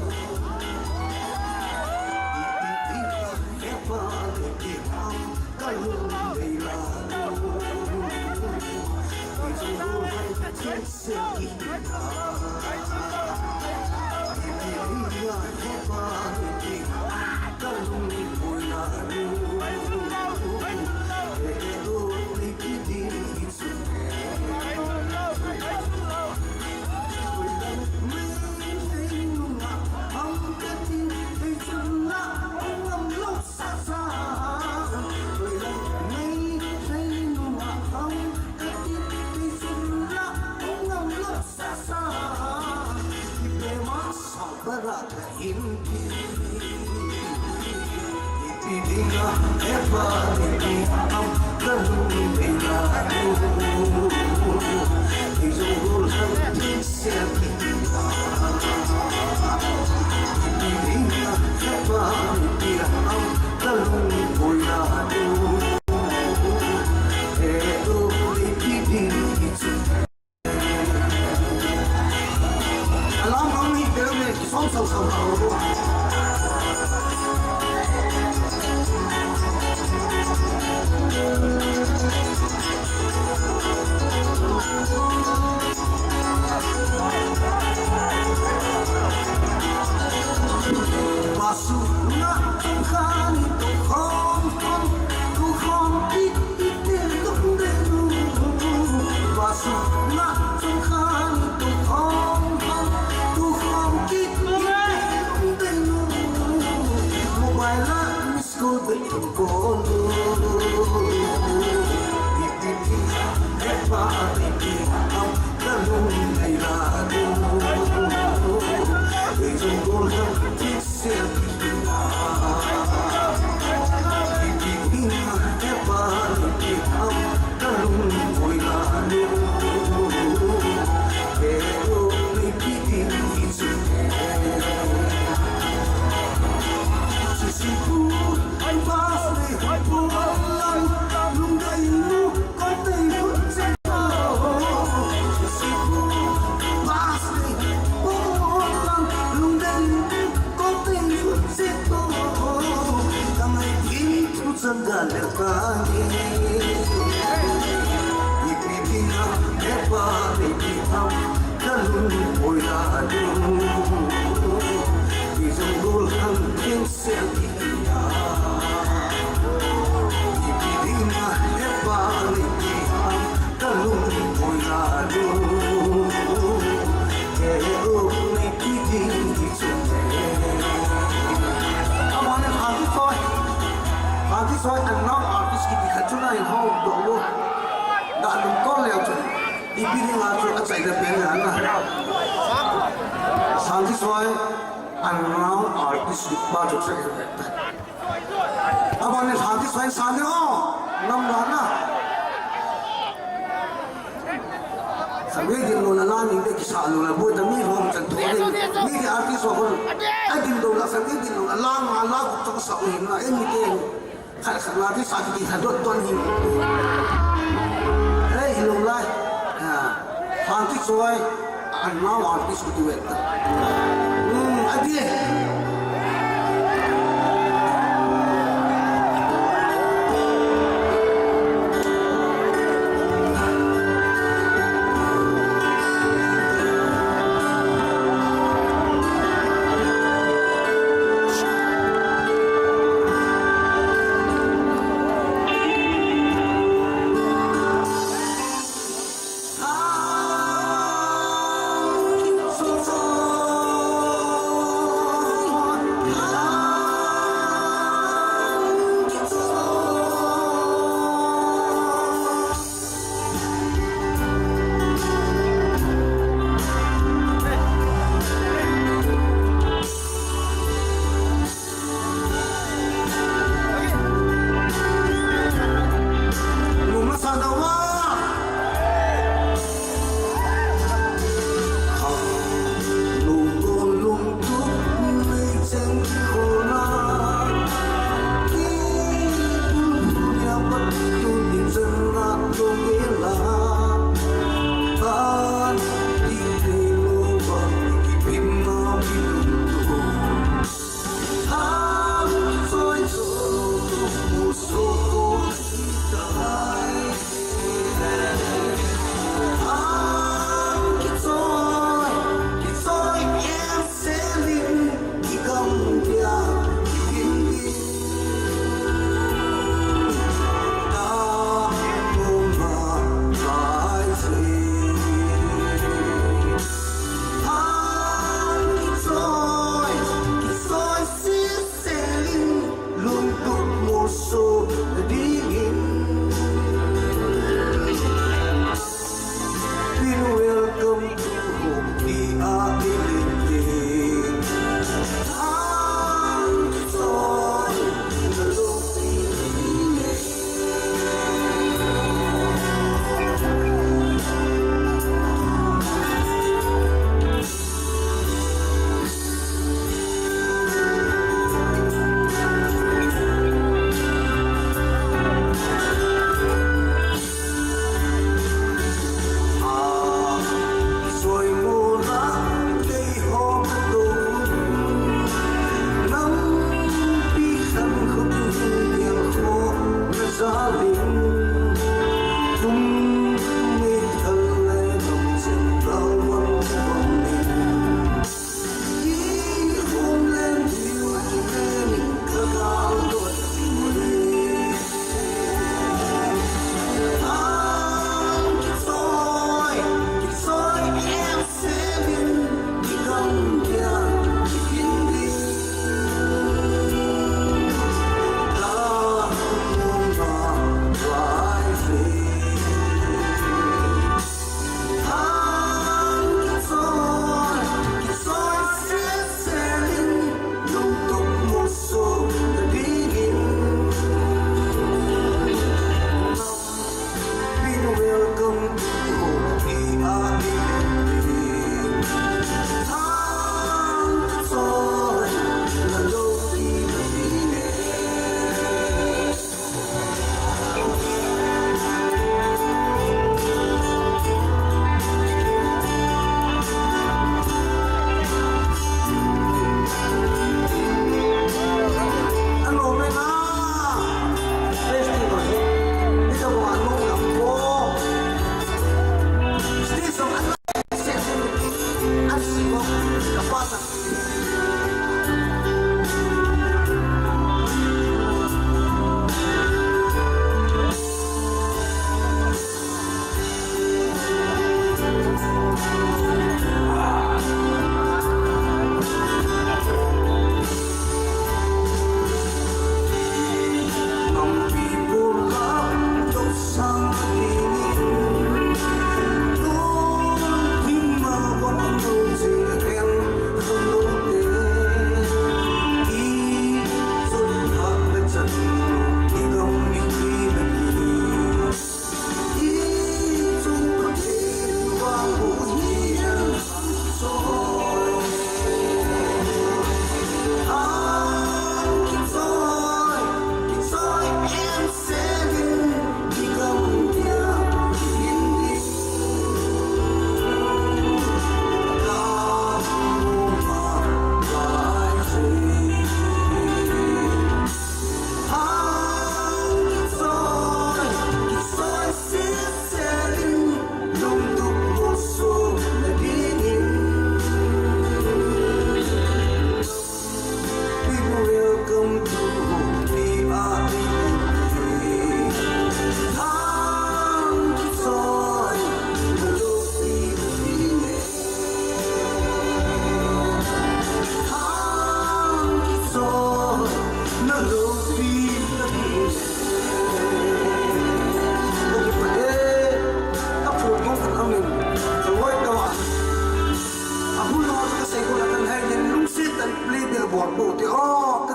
Amanin Hati Soi, Hati Soi, unknown artist kiti khat chu nahin hou doh lou. Dalung kol leu chu. Ipi dinga chu achaina pen na na. Hati Soi, unknown artist pa chu achaina. Abang ni Hati Soi san ni o. Nam la na. Sa mi din lou la la ni de kisa lou la boi ta mi hom chan to de. Mi de artist ho. A din lou la sa mi din lou la la ma la ku chang sa ni na e mi de. Kha sa la de sa ki sa dot ton ni. Hey, lou la. Ha. Hati Soi. Unknown artist kiti ve. Hmm, ati.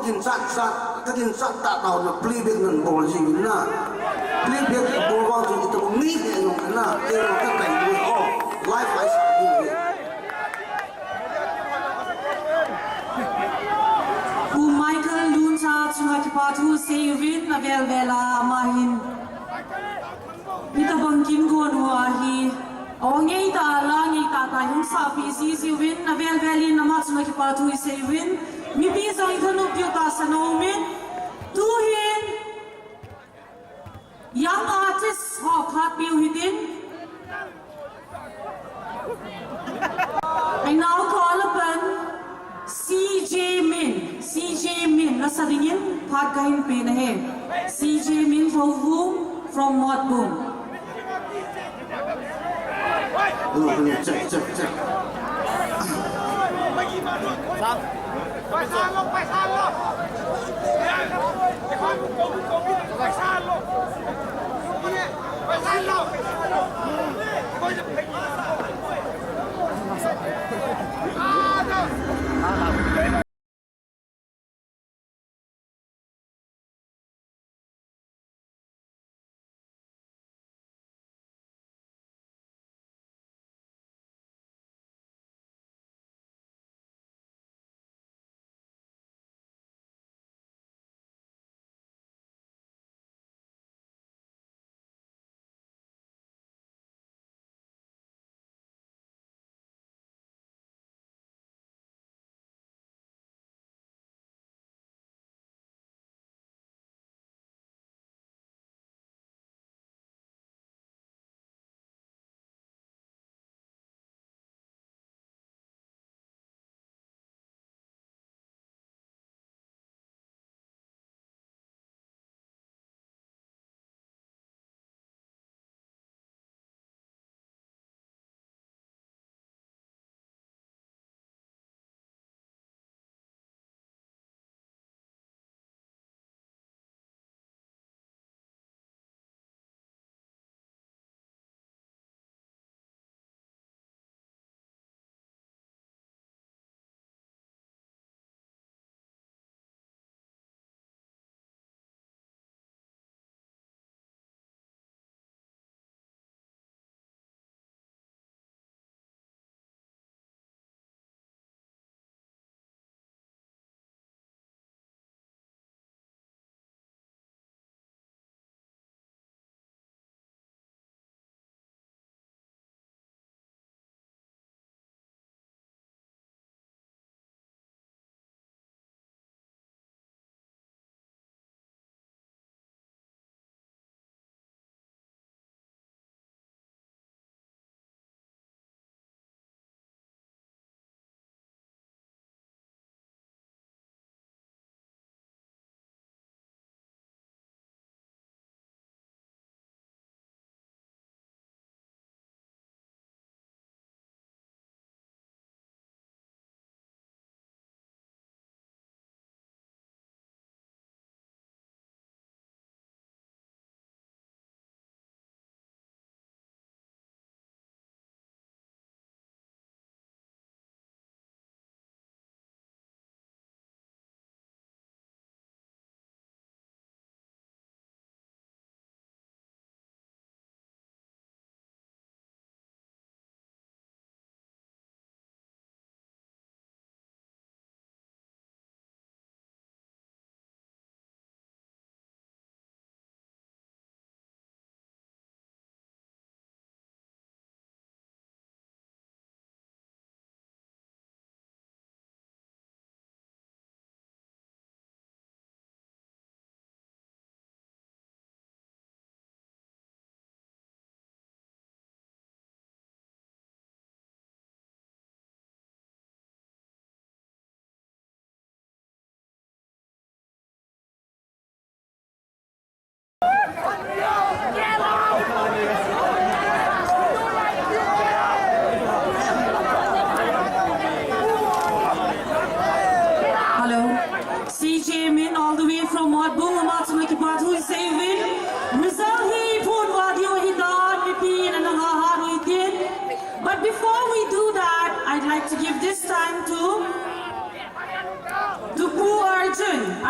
Din chat chat, ka din chat ta tau na playback nan bol jing na. Playback bol vang chu ita bol ni le nong na. Te ro ka kai ni o. Live ai sa ni. Pu Michael Luncha chunga kipa thu seiyuvin avel vel a ama hin. Hitabang kin gon hua hi, aw ngei ta la ngei ta ta hung sa pi si si win, avel vel in ama chunga kipa thu i sei win, mipi jong i thanop piu ta sa nom in, tu hin, young artist ho khat piu hitin, Ei nau ko ala pan C J Min, C J Min, la sa dingin phat kahin pe na he. C J Min Thovung from Motbung. Hello, hello, check, check, check.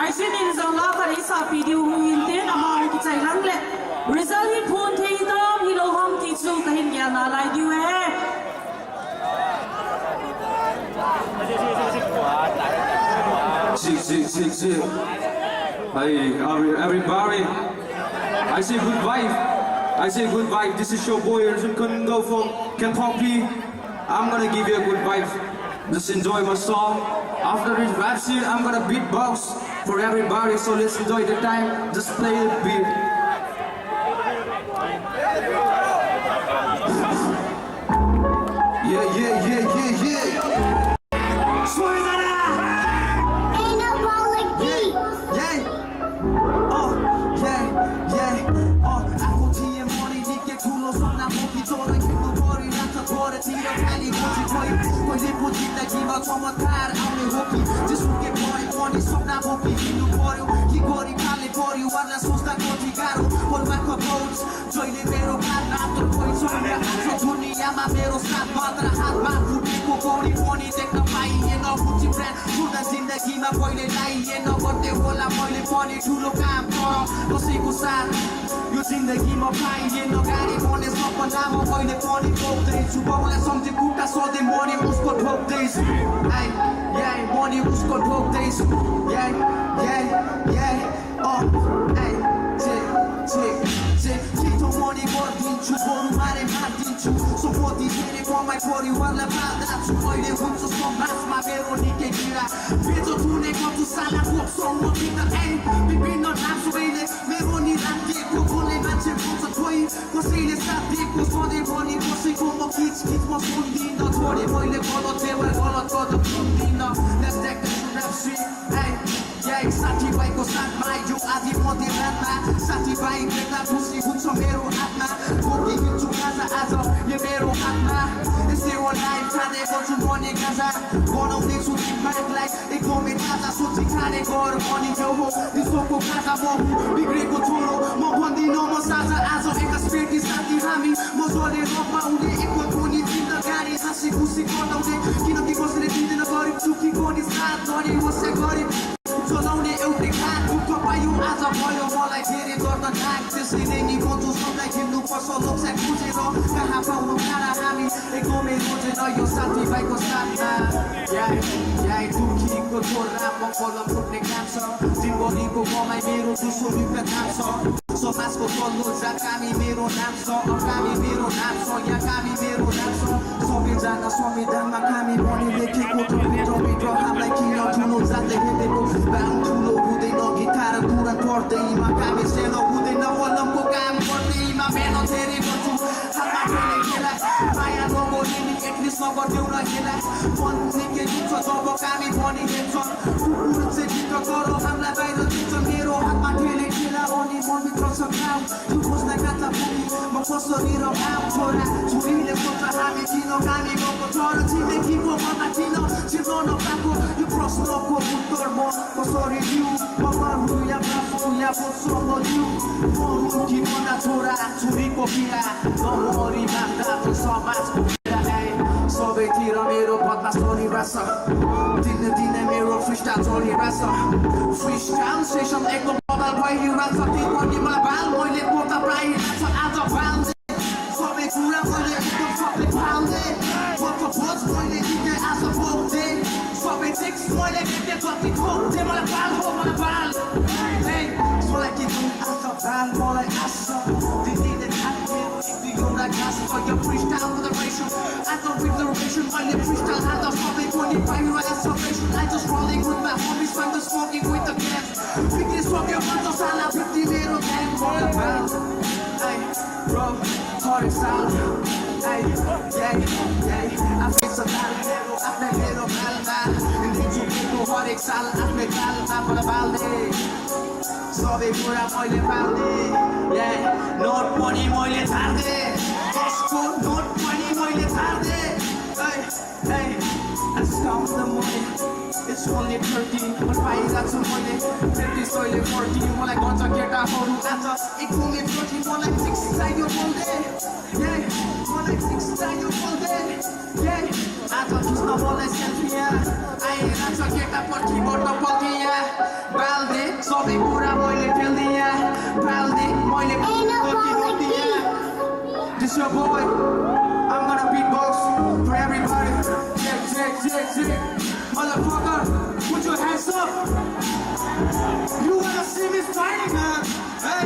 Aisinin jong la khat eisapi diu hung in tin, ama hung kichai lang le. Result hi phon thei tam hilou ham ti chu kahin gel nalai diu e. Sick, sick, sick, sick. Hey, every-, everybody. I see good vibe. I see good vibe. This is your boy, Rizwan Kundal from Kemphopi. I'm gonna give you a good vibe. Just enjoy my song. After this rap shit, I'm gonna beatbox for everybody. So let's enjoy the time. Just play the beat. Yeah, yeah, yeah, yeah, yeah. Ain't nobody like me. Yeah. Oh, yeah, yeah. Oh, I go T M money, Nick, get cool, so now, hope you don't like you, nobody, not a quarter, T M, Cali, what you play? When you put in the game, I'm on my car, I'm a hockey. Just look at boy, money, so now, hope you, nobody, you got it, Cali, body, what the sauce, that got you, got it, what my cup holds. Join the battle, God, not the boys, so we are out of dunia, my battle, stop, mother, hot, my food, people, body, money, take the fight, you know, put your brand, put the zindagi ma koile nahi hai, na kote wala koile pani thulo kaam garo, kasai ko saath. Yo zindagi ma bhai ye na gari bole sapna ma koile pani thok deichu, bole samjhe kuta sode moni usko thok deichu. Hey, yeah, moni usko thok deichu. Yeah, yeah, yeah. Oh, hey, check, check, check. Chito moni gordinchu, boru mare mardinchu. So body here for my body, wala bada chu, koile huncho so mas ma bero ni ke gira. Bejo tune ko tu sala ko song mo kita, hey. Bibi no na so bele, mero ni rante ko bole na che ko so koi. Ko sile sa de ko so de boni ko se ko mo kich kich mo sundi no. Thode koile ko lo te wa ko lo ko do sundi no. Let's take the rap shit, hey. Yeah, saathi bhai ko saath ma, yo aadi modi ranna. Saathi bhai beta pusi huncho mero aatma. Koki hinchu kaza ajo, ye mero aatma. Isi wo life thane ko chu moni kaza. Kono ni chu ti ma life. Eko me kaza so ti thane ko moni yo ho. Ni so ko kaza mo hu, bigre ko choro. Mo kondi no mo saza ajo, eka spiriti saathi hami. Mo jole ro ma une, eko tuni zindagani. Hasi khusi ko na une, kino ki ko sile tinde na gari, chuki ko ni saath, gari wo se gari. Cholaune eu te khat, tu ko payu aja boyo, molai dere dor ta thak, tesai ne ni mo tu som lai hindu ko so lok se kuje ro, kaha pa uno kara hami, eko me roje no yo saathi bhai ko saath na. Yai, yai, dukhi ko chora, mo ko lo mut ne kam so, zindagi ko ko mai mero tu so ni pe kam so. So mas ko tolo ja kami mero nam so, kami mero nam so, ya kami mero nam so. So mi jana so mi dama kami moni leke ko to mi to mi to ham like king of tulo ja le hende ko. Bang tulo bude no guitar turan porte ima kami seno bude no walam ko kam porte ima meno tere ko tu. Hama kele kela. Maya no go ni ni eknis no go deuna kela. Mon ni ke ni to so bo kami moni ke to. Kukur se ni to koro hamla bai no ni to mero hama kele kela oni mon mi to so kau. Tu bos na kata pumi, mo koso ni ro am chora. Churi le kota hami tino kami mo kotora. Chime ki mo mama tino, chimo no kako. You cross no ko utor mo, koso ri liu. Mama ru ya brafu ya koso mo liu. Mo ru ki mo na chora, churi ko pia. No mori mata, to so mas ko pia, eh. So be tira mero podcast oni rasa. Dine dine mero freestyle oni rasa. Freestyle session eko Mobile boy, you run something for the mobile boy, let go the pride, that's what I'm about. So big, you run for the, you can fuck the pound, eh. What for boss boy, they give their ass a whole day. So big, six boy, they get their fucking whole day, mobile, whole mobile. Hey, so like it, you ass a band, more like ass a. They need an active, if you don't like us, for your freestyle with the racial. I don't with the racial, my lip freestyle, I don't stop it, twenty-five, you are salvation. I just rolling with my homies, I'm just smoking with the gas. Biggest rock your mouth, I'll be the little gang for a while. Hey, bro, hard style. Hey, yeah, yeah. I feel so bad, little, I'm a little bad, bad. And then you people hard style, I'm a bad, bad, bad, bad, bad. So they put up all the party. Yeah, not money, money, tarde. Costco, not money, money, tarde. Hey. Hey, I just count the money. It's only thirty. But why is that so money? Thirty, so you forty. More like one to get a whole lot of. It only thirty, more like six side your whole day. Yeah, more like six side your whole day. Yeah, I thought you stop all that selfie, yeah. I ain't not to get a forty, but the forty, yeah. Balde, Pura moile tell dia, pal di moile. This your boy. I'm gonna beatbox for everybody. Check, check, check, check. Motherfucker, put your hands up. You wanna see me fighting, man? Hey,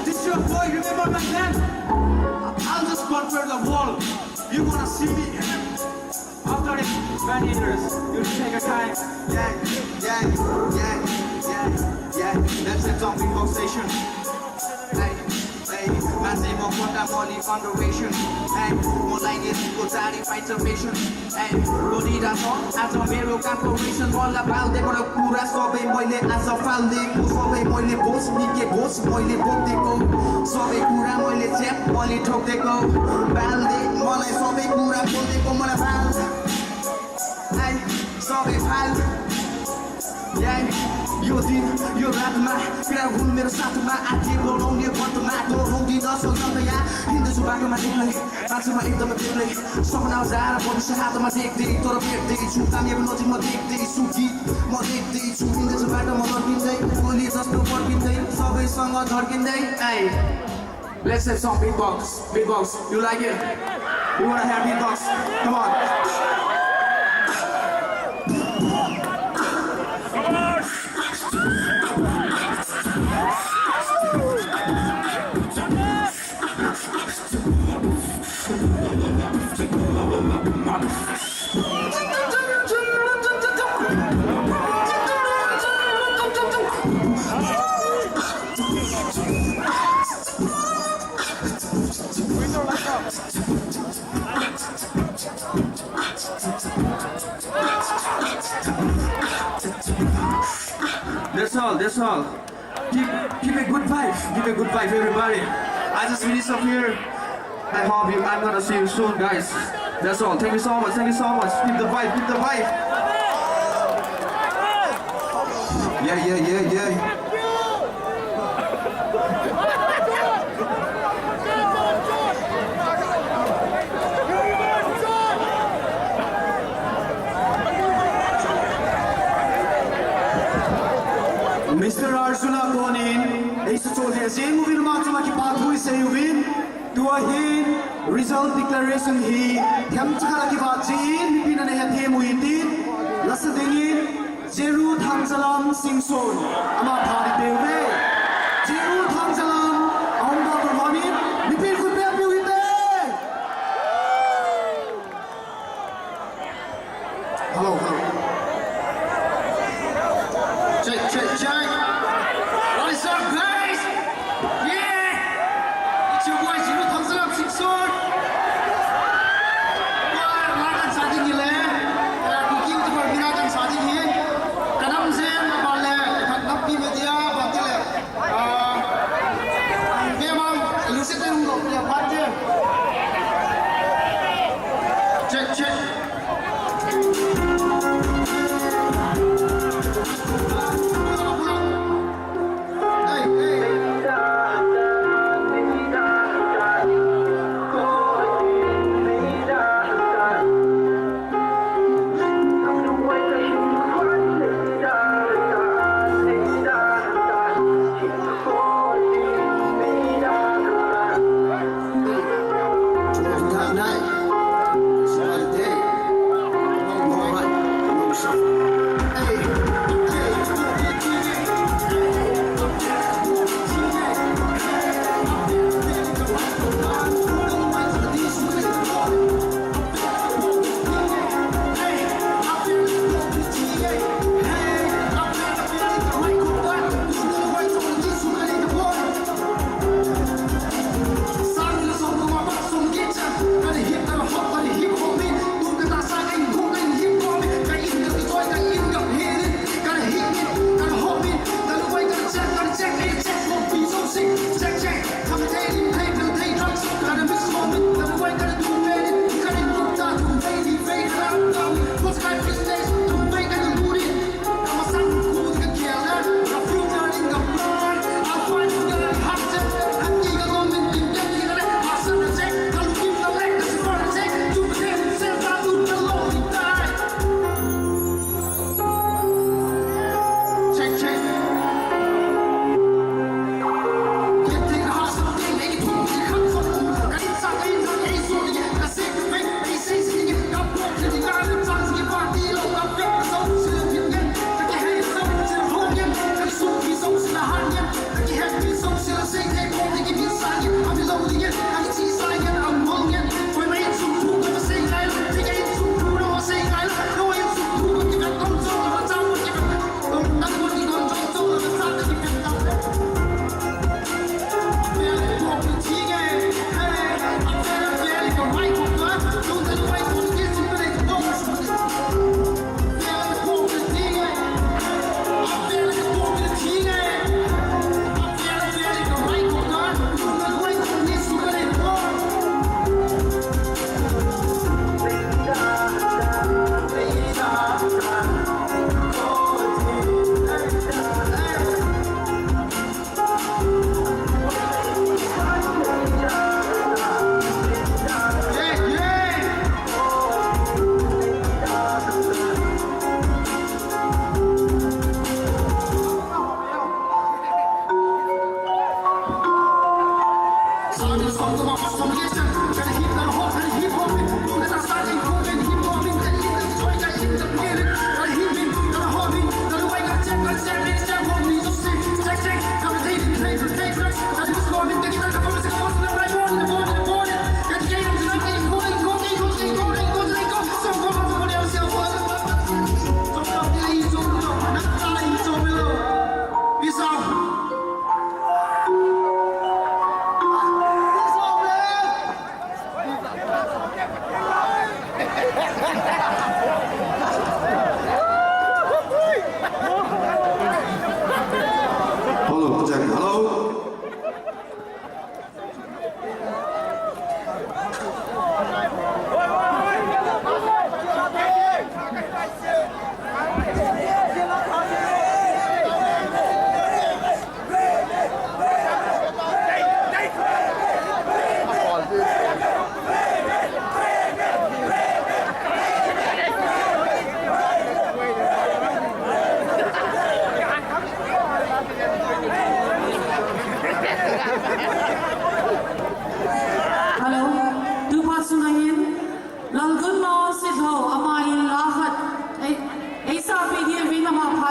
this your boy. Remember my name? I'll just conquer the world. You wanna see me? After many years, you take a time. Yeah, yeah, yeah, yeah, yeah. Let's have some conversation. Hey, hey, man say mo kota moli foundation. Hey, mo line is ko tari fight salvation. Hey, ko di da so, as a mero corporation, all about the moro kura sobe moile as a family, ko sobe moile boss, mi ke boss, moile bote ko. Sobe kura moile chep, moile thok de ko. Balde, moile sobe kura bote ko, moile bal. Ai, sobe bal. Yeah, yo din, yo ratma, kira hun mero satma, ati lo long ye botma, to long di no so no ya, hinda su baka ma digle, atma ikdam digle, so na zara bon sa hatma dik dik, to dik dik, su tam ye no di mo dik dik, su di, mo dik dik, su hinda su baka mo dik dik, kuli tas to por dik dik, sobe song o dor dik dik, ai. Let's have some beatbox. Beatbox. You like it? We wanna have beatbox. Come on. That's all, that's all. Give, give a good vibe, give a good vibe, everybody. I just finish up here. I hope you, I'm gonna see you soon, guys. That's all. Thank you so much, thank you so much. Keep the vibe, keep the vibe. Yeah, yeah, yeah, yeah. Mister Arjun a konin, eisa chol he jeng uvin, ama chunga kipa thu isei uvin, tua hin result declaration hi themcha khat a kivat jin, mipin ana hethem u hitin, lasa dingin, Jeru Thangjalam Singson, ama pha ding peuve. Jeru Thangjalam, ahung dong tou honin, mipin khut beng peh u hite. Hello, hello. Check, check, check. Rise up, guys. Yeah. It's your boy, Jeru Thangjalam Singson. Wah, la kan sa ding le. Ka ku kim tu ba mina kan sa ding hi. Ka nam jen ba le, ka nam pi media ba ti le. Ah, ve bang, lu se te rung lo, ya ba te. Check, check.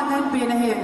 Happy na hi.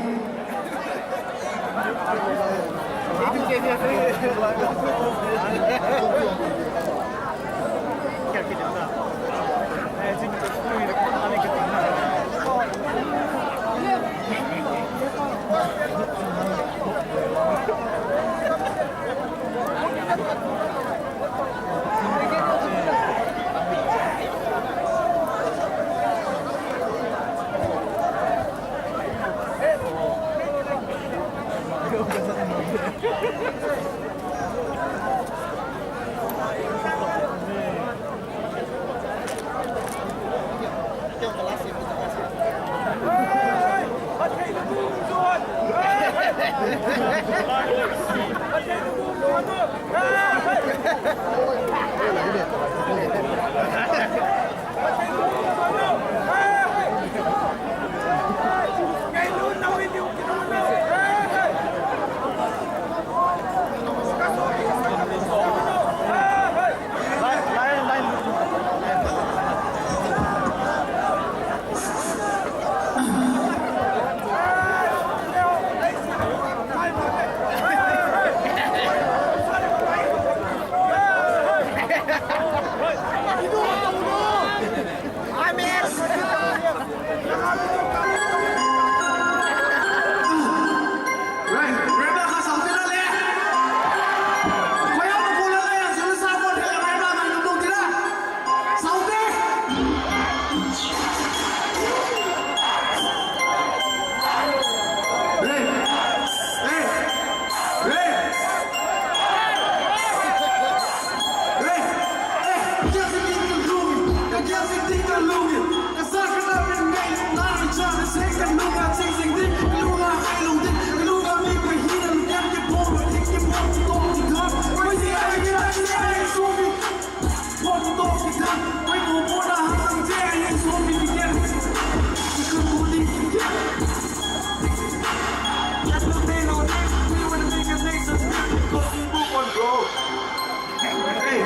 Hey,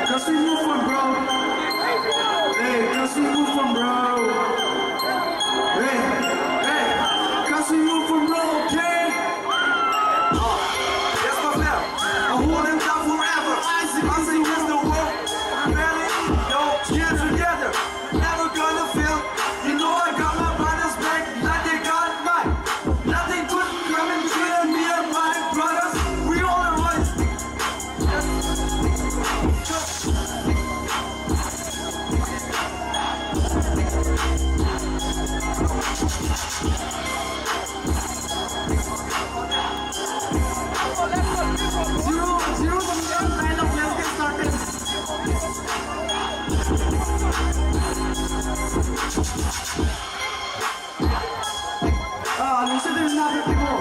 cause we move on, bro. Hey, cause we move on, bro. Hey, hey, cause we move on, bro, okay? Yes, my fam. I hold him down forever. Isaac, Isaac is the world. Ready? Yo, yeah, together. Never gonna fail. You know I got my brothers back like they got mine. Nothing could come and kill me and my brothers. We all are one. Zero, zero, let's get started. Ah, lungset in na, people.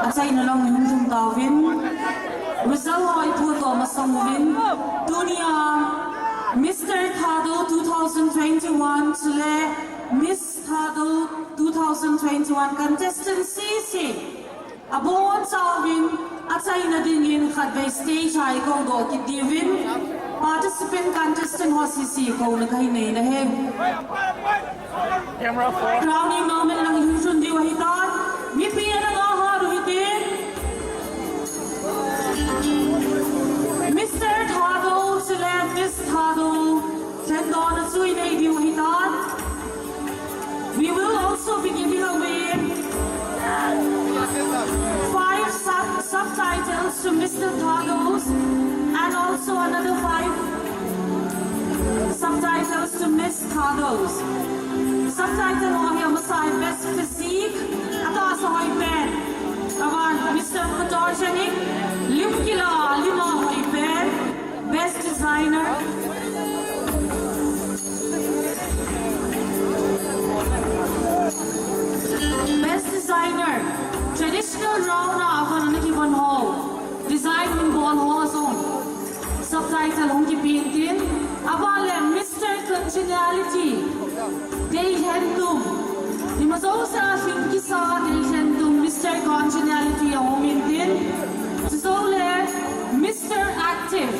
Achaina lang hung lhung tauvin. Result ho ipudoh masang uvin. Tunia Mister Thadou two thousand twenty-one chule Miss Thadou two thousand twenty-one contestant sese abonchauvin achaina dingin khatvei stage a ikoudoh kit diuvin, participant contestant ho sese kouna kahin nei ahi. Crowning moment lang ihung sun diu ahitan. Mipi ana ngahat u hitin. Mister Thadou chule Miss Thadou lhendohna chu inei diu ahitan. We will also be giving away five sub- subtitles to Mister Thadou and also another five subtitles to Miss Thadou. Subtitle ho hi amasa hi Best Physique, atahsa hoipen. Aban Mister Photogenic, lim kila, lima hoipen. Best Designer. Best Title hung kipe intin, aban le Mister Congeniality, Deilhentum. Ima jouse a lhing kisa Deilhentum, Mister Congeniality ahung um intin, chujou le Mister Active.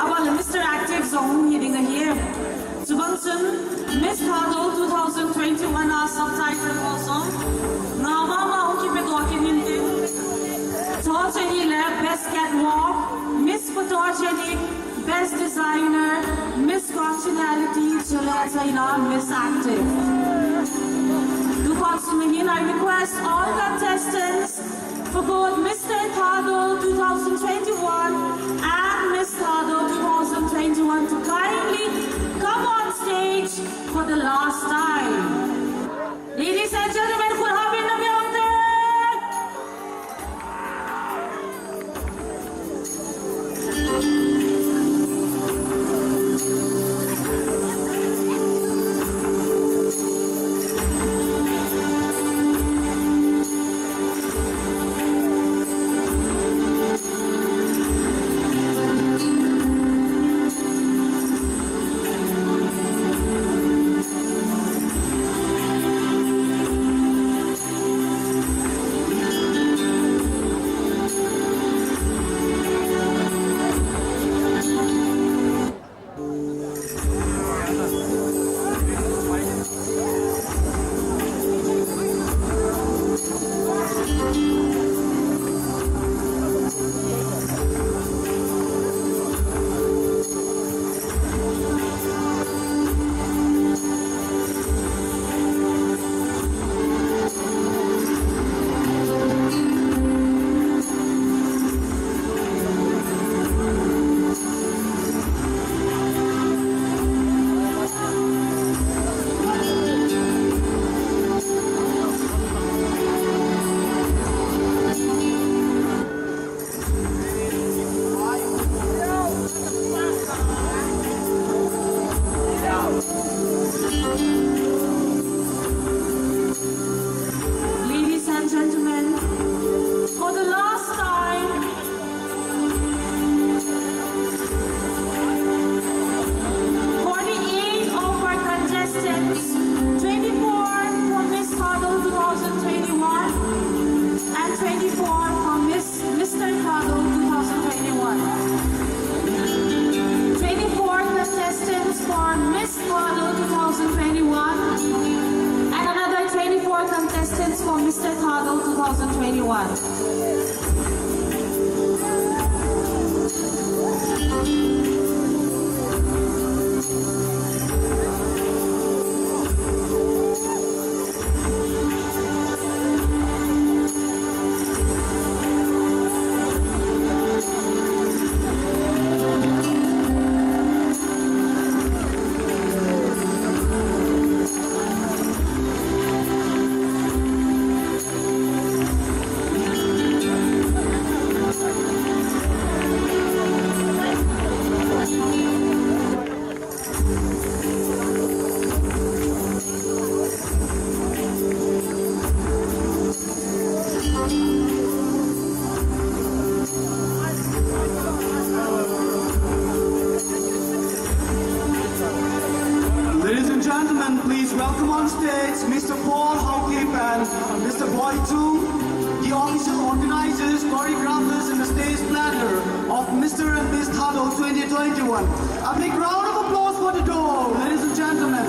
Aban le Mister Active jong hung hi ding ahi. Chubang chun Miss Thadou two thousand twenty-one a subtitle ho jong nga mama hung kipedoh kit intin. Chuche hi le Best Catwalk, Miss Photogenic, Best Designer, Miss Congeniality, chule achaina Miss Active. Tukhon sung hin I request all contestants for both Mister Thadou two thousand twenty-one and Miss Thadou two thousand twenty-one to kindly come on stage for the last time. Ladies and gentlemen, khut hapin na biang te. Ladies and gentlemen, for the last time, forty-eight of our contestants, twenty-four for Miss Thadou two thousand twenty-one and twenty-four for Miss, Mister Thadou two thousand twenty-one. Twenty-four contestants for Miss Thadou two thousand twenty-one and another twenty-four contestants for Mister Thadou two thousand twenty-one. Ladies and gentlemen, please welcome on stage Mister Paul Haokip and Mister Boy Chung, the official organizers, choreographers, and the stage planner of Mister and Miss Thadou twenty twenty-one. A big round of applause for the duo, ladies and gentlemen.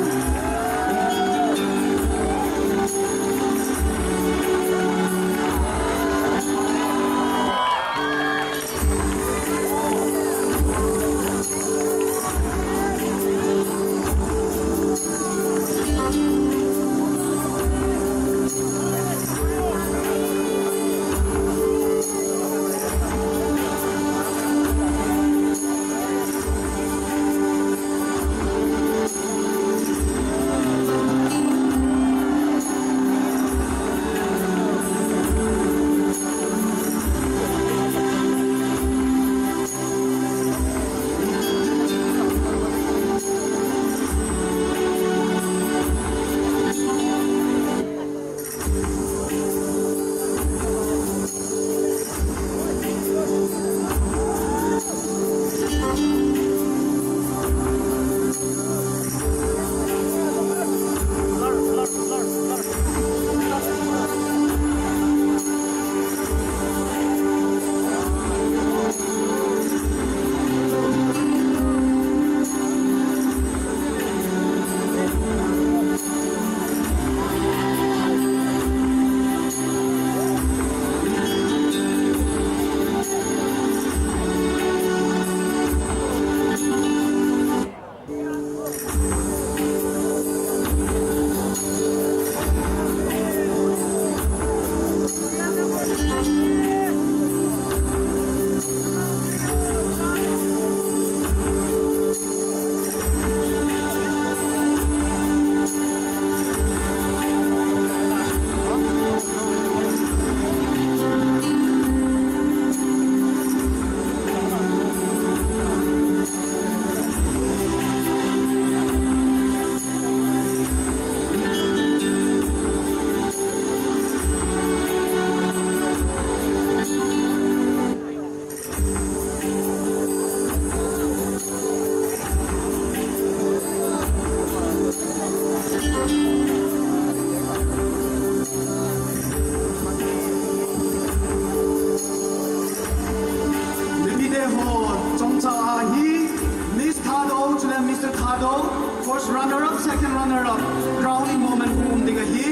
Runner-up, crowning moment hung um ding ahi.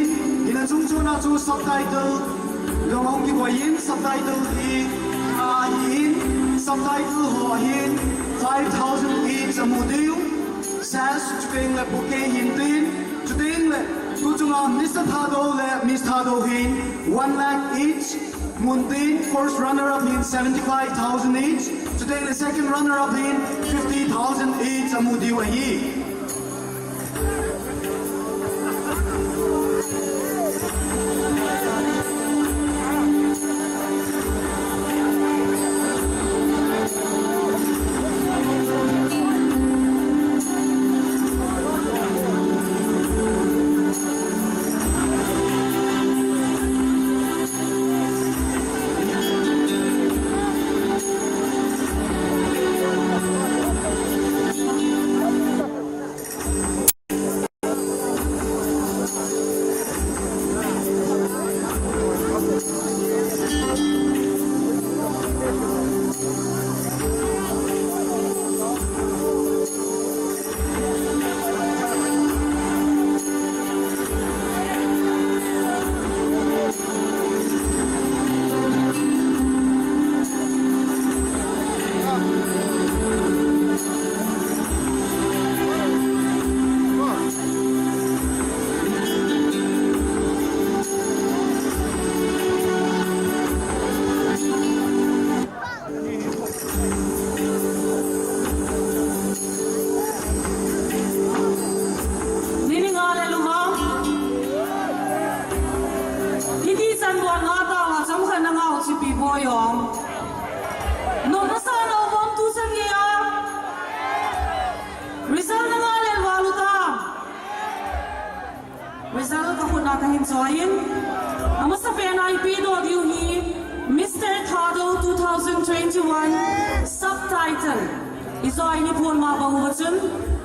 Hina chung chuna chu subtitle jong hung kikoi in, subtitle hi, ah, hi in, subtitle ho hin five thousand each amu diu. Sash chuteng le bouquet hin tin, chuteng le tu chunga Mister Thadou le Miss Thadou hin one lakh each mun tin, first runner-up hin seventy-five thousand each, chuteng le second runner-up hin fifty thousand each amu diu ahi. Nini nga le lungau. Hiti chan bon nga ta la cham khan na ngau chipi boy ong. Nom na sa nom bom tu chan nge a. Result na nga le valu ta. Result ka khut na ka hin choi in. Amasa pen a ipi doh diu hi Mister Thadou two thousand twenty-one subtitle. I choi ni phone ma bang uva chun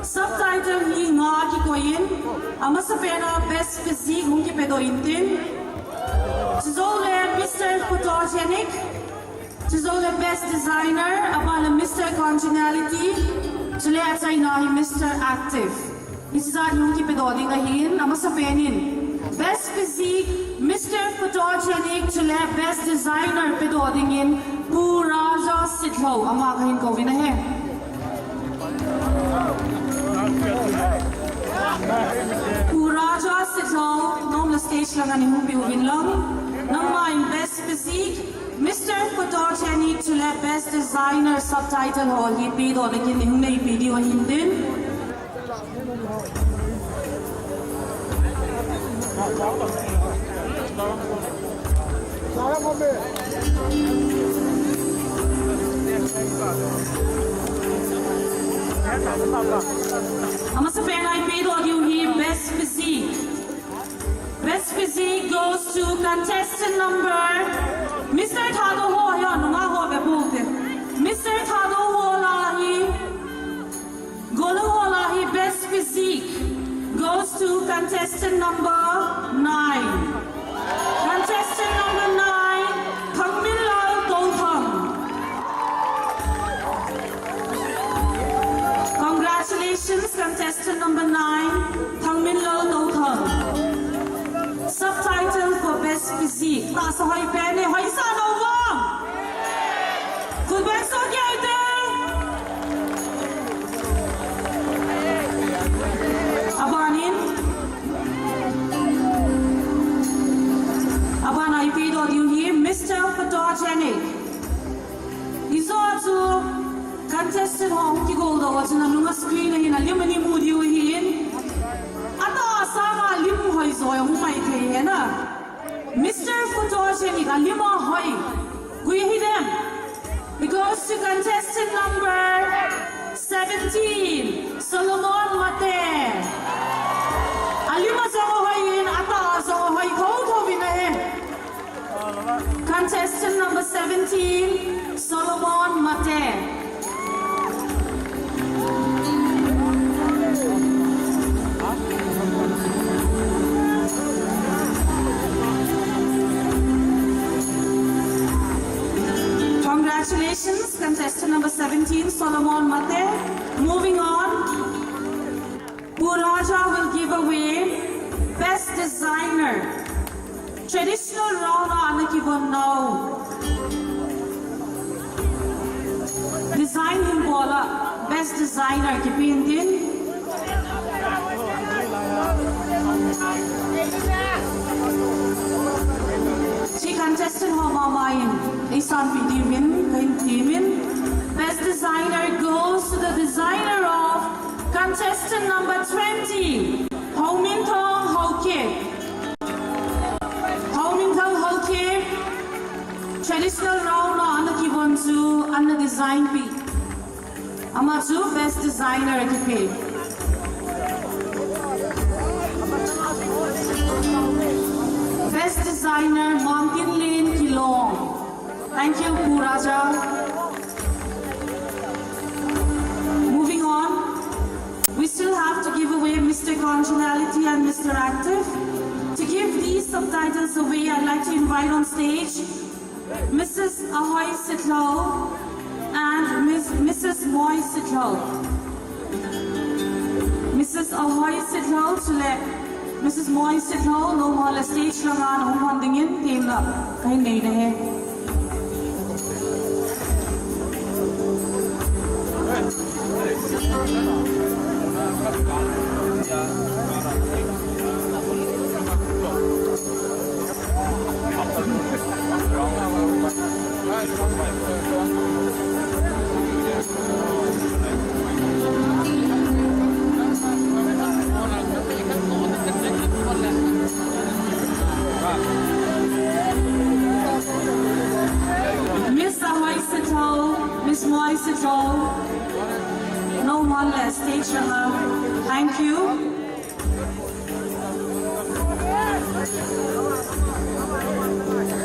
subtitle hi nga kikoi in. Amasa pen a best physique hung kipe doh in tin. Chujou le Mister Photogenic. Chujou le best designer, aban le Mister Congeniality, chule achaina hi Mister Active. Hiche jat hi hung kipedoh ding ahin, amasa pen in best physique, Mister Photogenic, chule best designer pedoh dingin Pu Raja Sitlhou, ama kahin kouvin ahi. Pu Raja Sitlhou, nangma stage langa nei hung piuvin lang. Nangma in best physique, Mister Photogenic chule best designer subtitle ho hi pedoh dingin nei hung neipi diu ahin tin. Amasa pen a ipedoh diu hi best physique. Best physique goes to contestant number. Mister Thadou ho, ya, nunga ho be bu te. Mister Thadou ho la hi. Golou ho la hi best physique goes to contestant number nine. Contestant number nine, Thangminlal Touthang. Congratulations, contestant number nine, Thangminlal Touthang. Subtitle for best physique. Tahsa hoi pen e, hoisa nom uvem? Khut beng soh kei te. Aban in. Aban a ipedoh diu hi Mister Photogenic. Hiche chu contestant ho hung kigoldoh uva chun anunga screen a hin alim ana mu diu ahin. Atahsa a lim hoijo ahung mai thei ahi na. Mister Photogenic, alim ahoi. Gui hidem. It goes to contestant number seventeen, Solomon Mate. Alim jong ahoi in, atah jong ahoi thotho in ahi. Contestant number seventeen, Solomon Mate. Congratulations, contestant number seventeen, Solomon Mate. Moving on. Pu Raja will give away Best Designer. Traditional round a ana kivon nau. Design hin bol a Best Designer kipen tin. Chi contestant ho mama in, eisanpi diuvin, kahin tiuvin. Best designer goes to the designer of contestant number twenty, Hominthong Haokip. Hominthong Haokip, traditional round a ana kivon chu ana design pi. Ama chu best designer kipe. Best designer, Mangtinlen Kilong. Thank you, Pu Raja. Moving on, we still have to give away Mister Congeniality and Mister Active. To give these subtitles away, I'd like to invite on stage Missus Ahoi Sitlo and Miss, Missus Moi Sitlo. Missus Ahoi Sitlo, chule Missus Moi Sitlo, nangho le stage langa nahung hon dingin temna kahin nei ahi. Miss Ahoi Sitlo, Miss Moi Sitlo, nangho le stage langa. Thank you.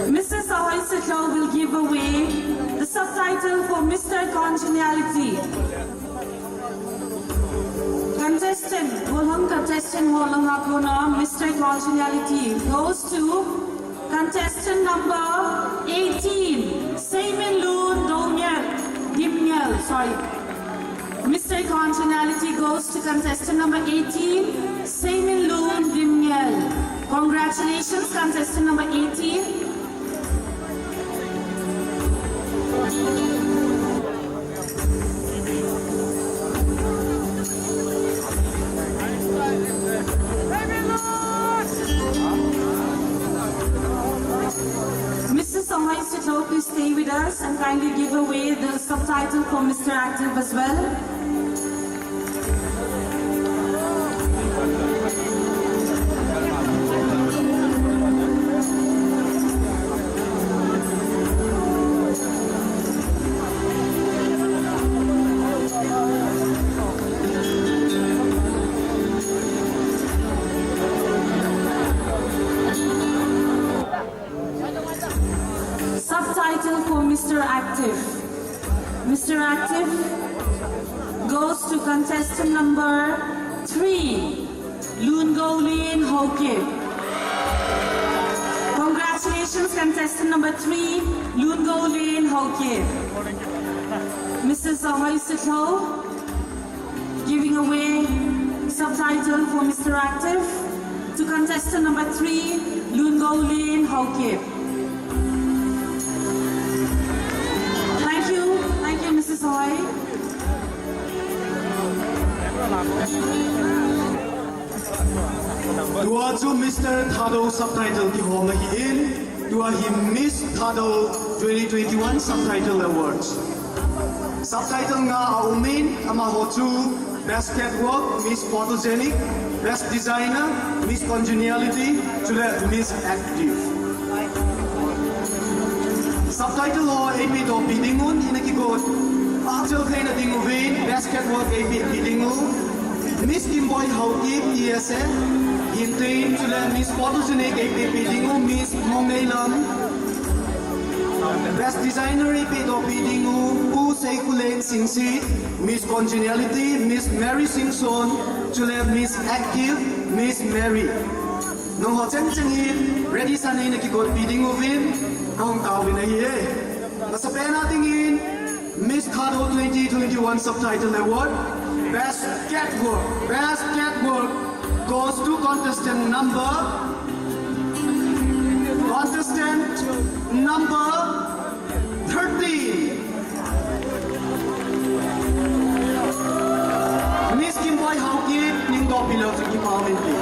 Missus Ahoi Sitlo will give away the subtitle for Mister Congeniality. Contestant, golhang contestant ho langa kona Mister Congeniality goes to contestant number eighteen, Seiminlun Domiel, Dimmiel, sorry. Mister Congeniality goes to contestant number eighteen, Seiminlun Dimmiel. Congratulations, contestant number eighteen. Missus Ahoi Sitlo, please stay with us and kindly give away the subtitle for Mister Active as well. Subtitle for Mister Active. Mister Active goes to contestant number three, Lungolin Haokip. Congratulations, contestant number three, Lungolin Haokip. Missus Ahoi Sitlo, giving away subtitle for Mister Active to contestant number three, Lungolin Haokip. Thank you, thank you, Missus Ahoi. Tua chu Mister Thadou subtitle kihom ahin, tua hi Miss Thadou twenty twenty-one Subtitle Awards. Subtitle nga aumin, amaho chu Best Catwalk, Miss Photogenic, Best Designer, Miss Congeniality, chule Miss Active. Subtitle ho eipeh doh pi dingun, ina kigot. Achal theina dinguvin, Best Catwalk eipeh pi dingu. Miss Kimboi Haokip, T S A, hintin, chule Miss Photogenic eipeh pi dingu, Miss Mongneilam. Best Designer eipeh doh pi dingu, Pu Seikhulen Singsit, Miss Congeniality, Miss Mary Singson, chule Miss Active, Miss Mary. Nangho chengcheng hi ready sana ina kigot pi dinguvin, kahung taovin ahi e. Masapen a dingin, Miss Thadou twenty twenty-one Subtitle Award, Best catwalk, best catwalk goes to contestant number, contestant number thirteen. Miss Kimboi Haokip, ningdohpi leu chun kipa um inte.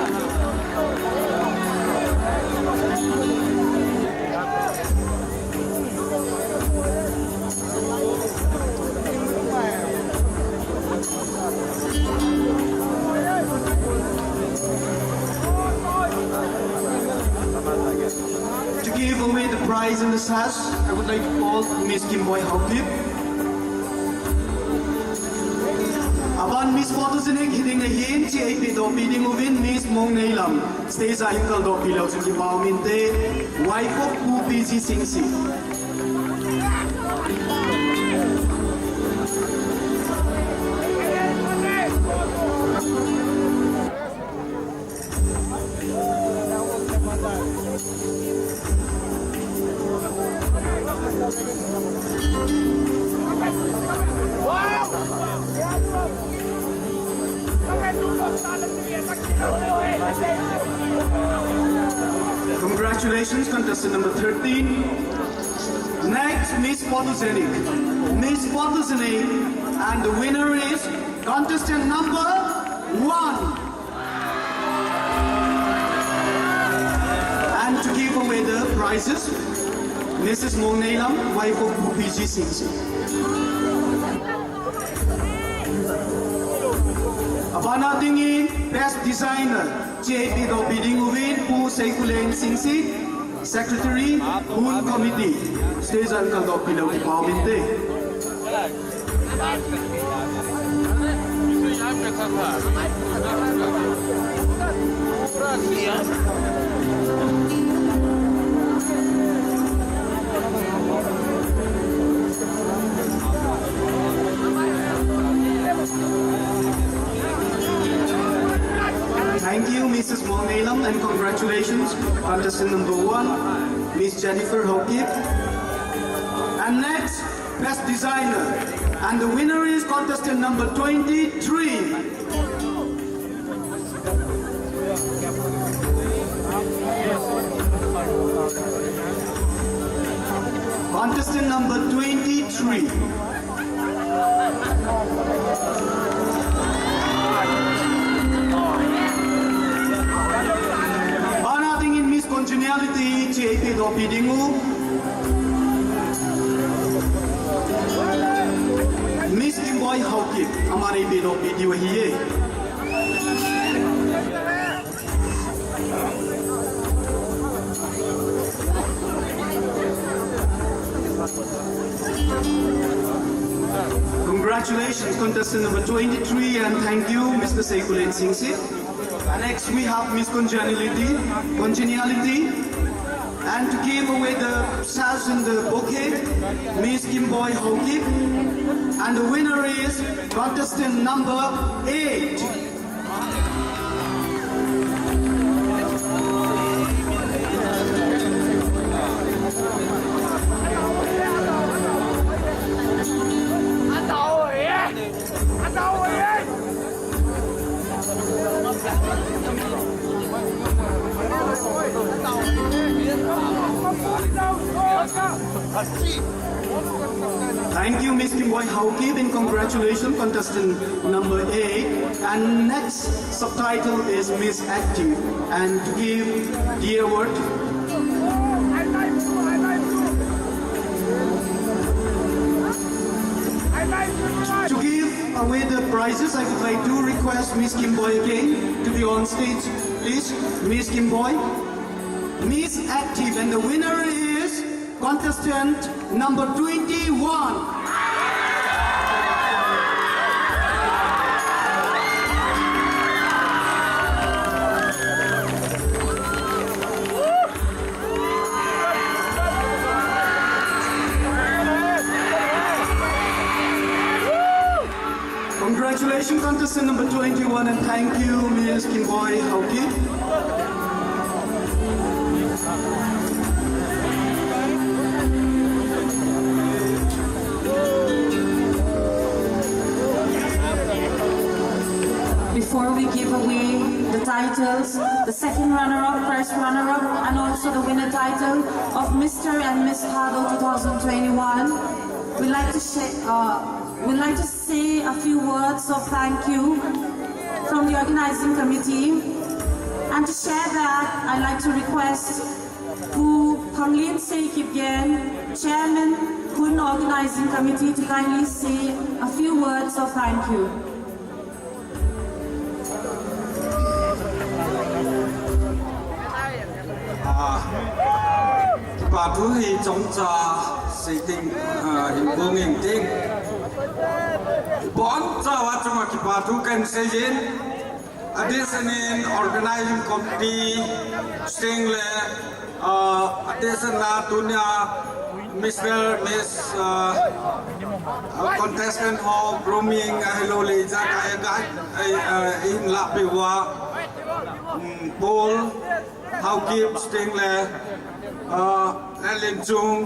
To give away the prize and the sash, I would like to call Miss Kimboi Haokip. Aban Miss Photogenic hiding ahin, hiche a ipedohpi ding uvin Miss Mongneilam, stage a hin kaldohpi leu chun kipa um inte, wife of Pu P G Singsit. Congratulations, contestant number thirteen. Next, Miss Photogenic. Miss Photogenic, and the winner is contestant number one. And to give away the prizes, Missus Mongneilam, wife of Pu P G Singsit. Abana dingin Best Designer, hiche a ipedohpi ding uvin Pu Seikulen Singsit, Secretary, Hun Committee. Stage a kaldohpi leu kipa um inte. Thank you, Missus Mongneilam, and congratulations, contestant number one, Miss Jennifer Haokip. And next, Best Designer. And the winner is contestant number twenty-three. Contestant number twenty-three. Abana dingin Miss Congeniality, hiche a ipedohpi ding u Miss Kimboi Haokip, aman a ipedohpi diu ahiye. Congratulations, contestant number twenty-three, and thank you, Mister Seikulen Singsit. Next, we have Miss Congeniality, Congeniality, and to give away the sash and the bouquet, Miss Kimboi Haokip, and the winner is contestant number eight. Thank you, Miss Kimboi Haokip, and congratulations, contestant number eight. And next subtitle is Miss Active. And to give the award, to give away the prizes, I would like to request Miss Kimboi again to be on stage, please. Miss Kimboi, Miss Active, and the winner is contestant number twenty-one. Congratulations, contestant number twenty-one, and thank you, Miss Kimboi Haokip. titles, the second runner-up, first runner-up, and also the winner title of Mister and Miss Thadou two thousand twenty-one. We'd like to share, uh, we'd like to say a few words of thank you from the organizing committee. And to share that, I'd like to request Pu Thanglinsei Kipgen, Chairman, Hun Organizing Committee, to kindly say a few words of thank you. Ah, kipathu hi chomcha seiting, ah, hin bung inting. Boncha uva chunga kipathu kahin seijin. Adeh seh in organizing committee, sting le, ah, adeh seh a tunia Mister, Miss, ah, ah, contestant ho grooming ahilou le ijat a, eh, guide, eh, eh, hin lahpeh uva, um, Paul Haokip, sting le, ah, Lallinchung,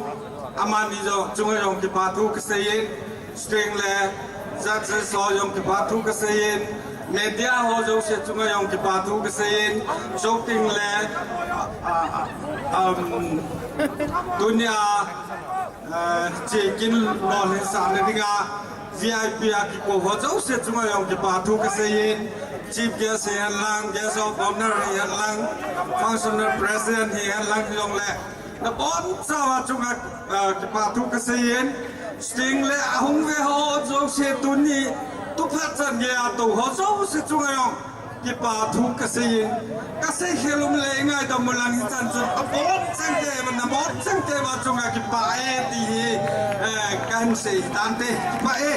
amani jong chunga jong kipathu kaseiyin, sting le judges ho jong kipathu kaseiyin, media ho jouse chunga jong kipathu kaseiyin, sting le, ah, ah, um, tunia, ah, hiche kin lolhinsahna dinga V I P a kikou ho jouse chunga jong kipathu kaseiyin, chief guest hihen lang, guest of honour hihen lang, functional president hihen lang jongle, nabonchauva chunga, ah, kipathu kaseiyin, sting le ahung ve ho jouse, tuni, tu phat chan geiya tou ho jouse chunga jong kipathu kaseiyin, kasei khel um le ingaidam un lang, hichan chun abonchauva, nabonchauva chunga kipah e ti hi, eh, kahin sei tante, kipah e.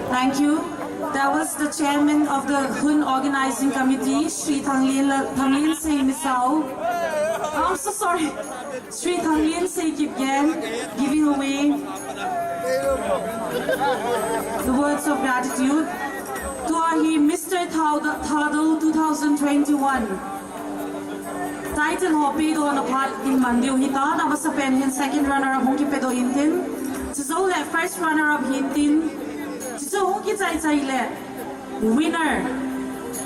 Thank you. That was the chairman of the Hun Organizing Committee, Shri Thanglin, Thanglinsei Misao. I'm so sorry. Shri Thanglinsei Kipgen, giving away the words of gratitude. Tua hi Mister Thadou, Thadou two thousand twenty-one. Title ho pedohna phat in man diu hitan, amasapen hin second runner up hung kipedoh intin. Chujou le first runner up hintin. Chuchu hung kichaichai le winner,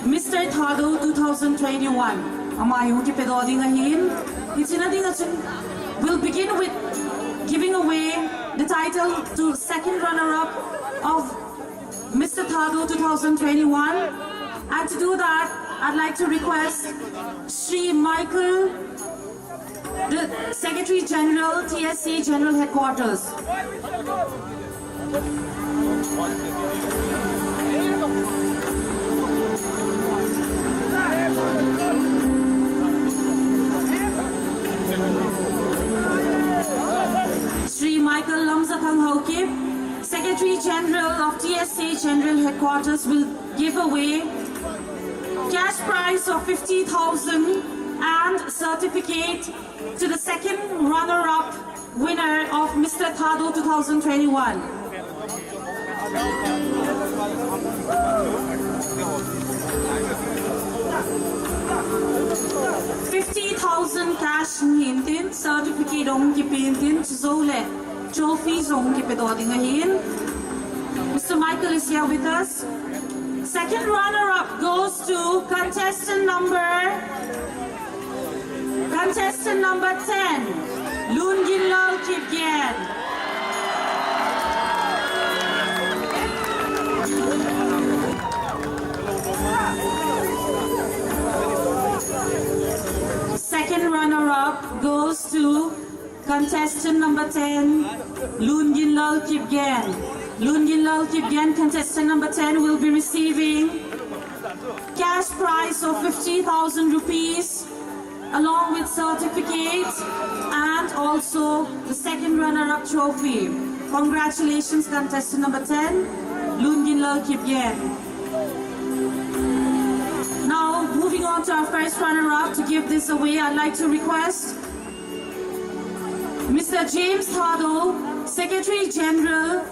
Mister Thadou two thousand twenty-one. Ama hi hung kipedoh ding ahin. Hiche na dinga chun, we'll begin with giving away the title to second runner-up of Mister Thadou two thousand twenty-one. And to do that, I'd like to request Shri Michael, the Secretary General, T S C General Headquarters. Shri Michael Lamjathang Haokip, Secretary General of T S C General Headquarters, will give away cash prize of fifty thousand and certificate to the second runner-up winner of Mister Thadou two thousand twenty-one. Fifty thousand cash hintin, certificate hung kipehin tin, chujou le trophy jong hung kipedoh ding ahin. Mister Michael is here with us. Second runner-up goes to contestant number, contestant number ten, Lunginlal Kipgen. Second runner-up goes to contestant number ten, Lunginlal Kipgen. Lunginlal Kipgen, contestant number ten, will be receiving cash prize of fifty thousand rupees, along with certificate and also the second runner-up trophy. Congratulations, contestant number ten, Lunginlal Kipgen. Now, moving on to our first runner-up, to give this away, I'd like to request Mister James Thadou, Secretary General,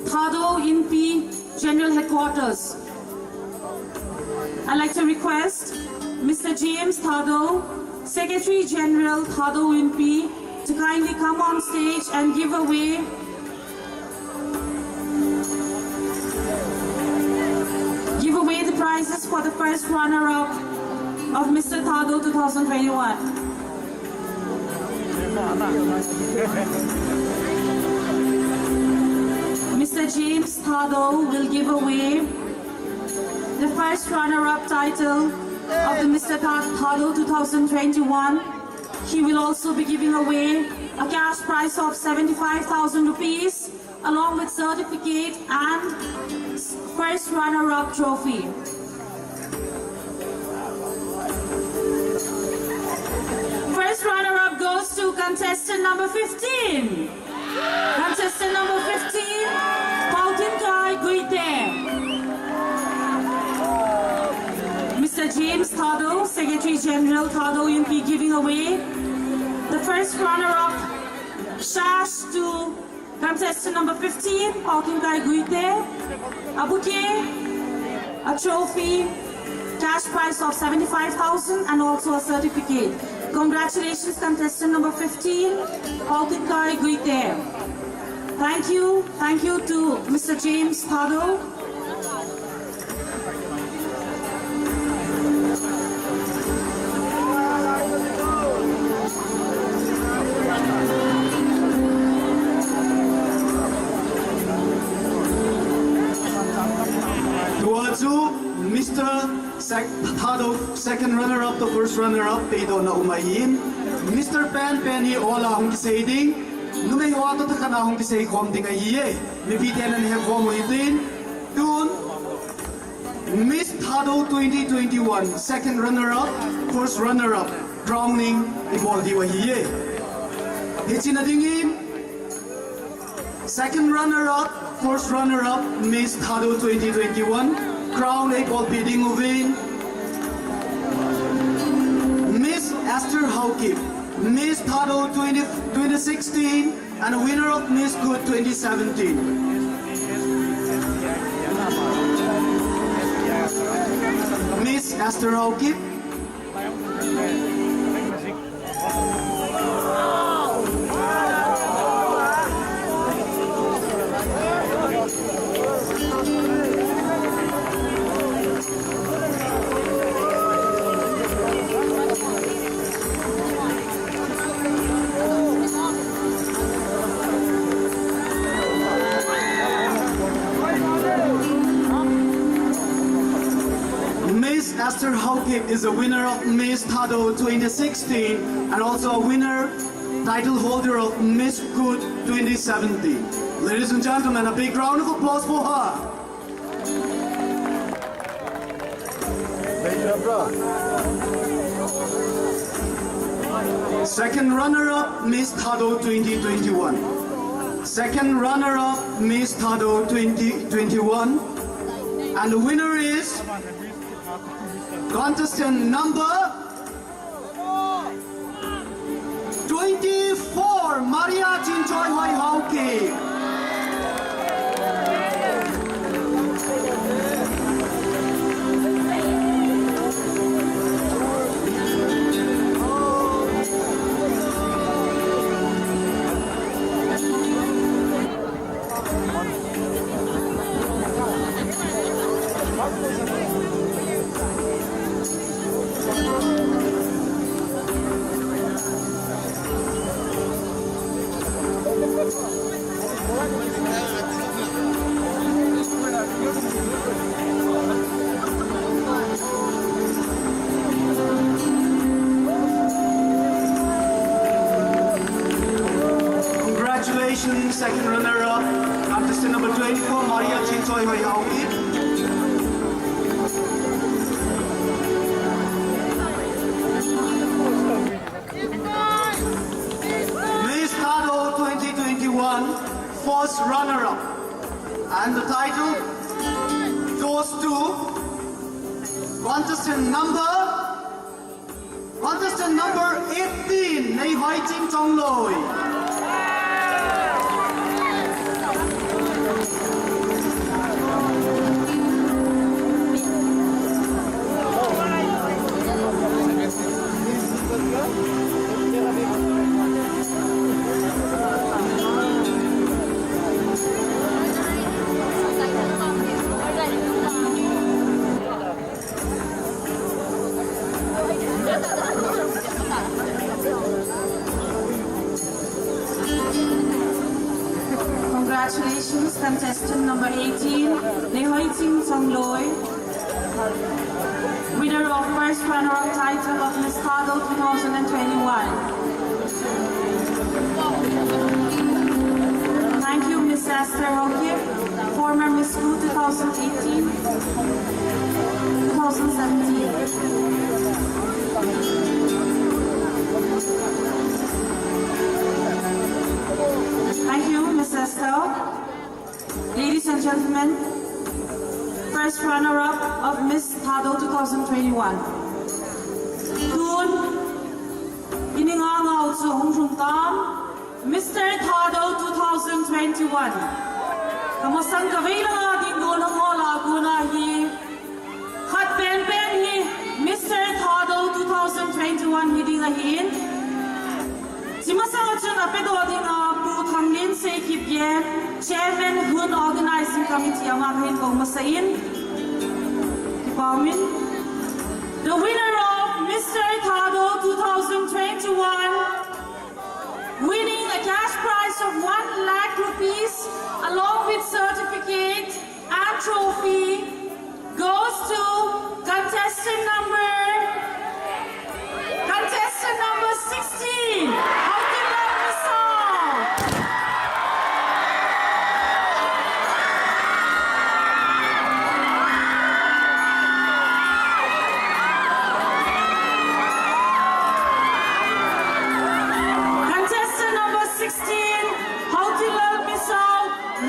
Thadou Inpi General Headquarters. I'd like to request Mister James Thadou, Secretary General, Thadou Inpi, to kindly come on stage and give away, prizes for the first runner-up of Mister Thadou two thousand twenty-one. Mister James Thadou will give away the first runner-up title of the Mister Tha-, Thadou two thousand twenty-one. He will also be giving away a cash prize of seventy-five thousand rupees, along with certificate and first runner-up trophy. First runner-up goes to contestant number fifteen. Contestant number fifteen, Paotinkai Guite. Mister James Thadou, Secretary General Thadou Yinpi, giving away the first runner-up sash to contestant number fifteen, Paotinkai Guite, a bouquet, a trophy, cash prize of seventy-five thousand and also a certificate. Congratulations, contestant number fifteen, Paotinkai Guite. Thank you, thank you to Mister James Thadou. Tua chu Mister Sec-, Thadou second runner-up to first runner-up peidohna um ahin, Mister Pen Pen hi ola hung kisei ding, numei ho toh thakhat a hung kisei khom ding ahiye. Mipi ten ana hekhom u hitin. Tun Miss Thadou twenty twenty-one, second runner-up, first runner-up, crowning ibol diu ahiye. Hiche na dingin, second runner-up, first runner-up, Miss Thadou twenty twenty-one, crown eibolpi ding uvin Miss Esther Haokip, Miss Thadou twenty, twenty sixteen, and winner of Miss Good twenty seventeen. Miss Esther Haokip. Miss Esther Haokip is the winner of Miss Thadou twenty sixteen and also a winner, title holder of Miss Good twenty seventeen. Ladies and gentlemen, a big round of applause for her. Second runner-up, Miss Thadou twenty twenty-one. Second runner-up, Miss Thadou twenty twenty-one. And the winner is contestant number twenty-four, Maria Chinchoihoi Haokip. Congratulations, second runner-up, contestant number twenty-four, Maria Chinchoihoi Haokip. Miss Thadou twenty twenty-one, first runner-up. And the title goes to contestant number, contestant number eighteen, Neihoiching Chongloi. Congratulations, contestant number eighteen, Neihoiching Chongloi, winner of first runner-up title of Miss Thadou two thousand twenty-one. Thank you, Miss Esther Roque, former Miss School two thousand eighteen, two thousand seventeen. Thank you, Miss Esther. Ladies and gentlemen, first runner-up of Miss Thadou two thousand twenty-one. Tun, ini nga ngau chu hung hung tam, Mister Thadou two thousand twenty-one. Kamasang kavei langa ding dona mo la kona hi. Khat penpen hi Mister Thadou two thousand twenty-one hi ding ahin. Chi masanga chun apedoh dinga Pu Thanglin Seikip Gen, Chairman Hun Organizing Committee ama kahin kou masa in. Kipah umin. The winner of Mister Thadou two thousand twenty-one, winning a cash prize of one lakh rupees along with certificate and trophy goes to contestant number, contestant number sixteen, Hautilal Misao. Contestant number sixteen, Hautilal Misao,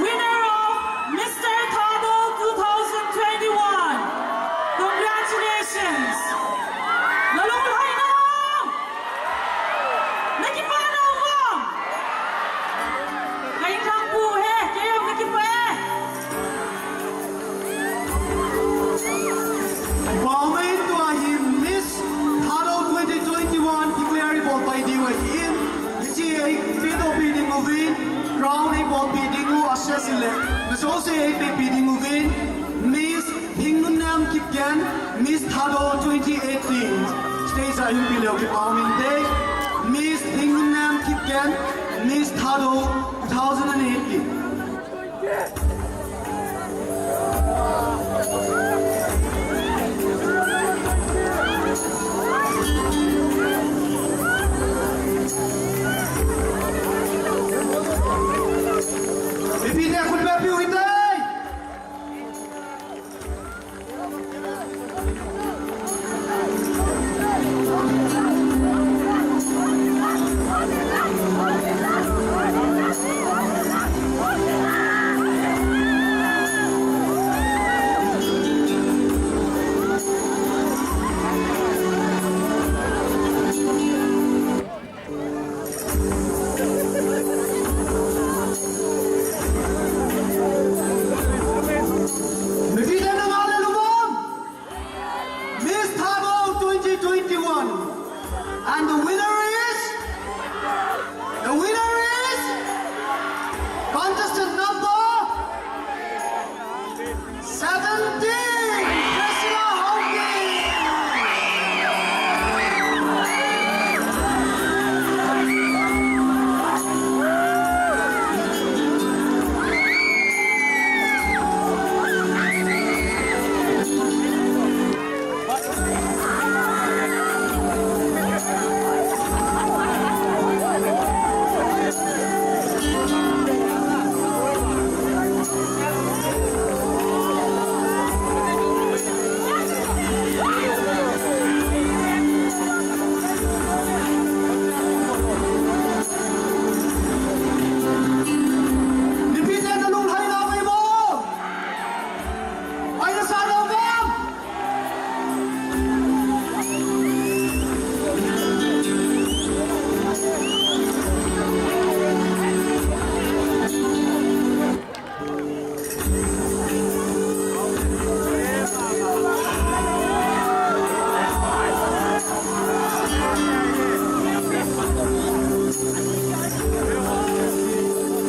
winner of Mister Thadou two thousand twenty-one. Congratulations. Nalung lhai na vang. Nakipah na vang. Kain lang pu he, kei nakipah e. Baumin tua hi Miss Thadou twenty twenty-one declare eibolpai diu ahin, hiche eipedohpi ding uvin, crown eibolpi ding u asesile, nasouse eipepi ding uvin, Miss Hingnunnem Kipgen, Miss Thadou twenty eighteen. Stage a hin pi leu kipah umin te. Miss Hingnunnem Kipgen, Miss Thadou two thousand and eighteen. Mipi te khut beh piu hite. Mipi te nang ale lubom. Miss Thadou twenty twenty-one. And the winner is, the winner is contestant number seventeen, Priscilla Hauke. Nipite nalunglhai nau vei mo? Aina sa nau vem?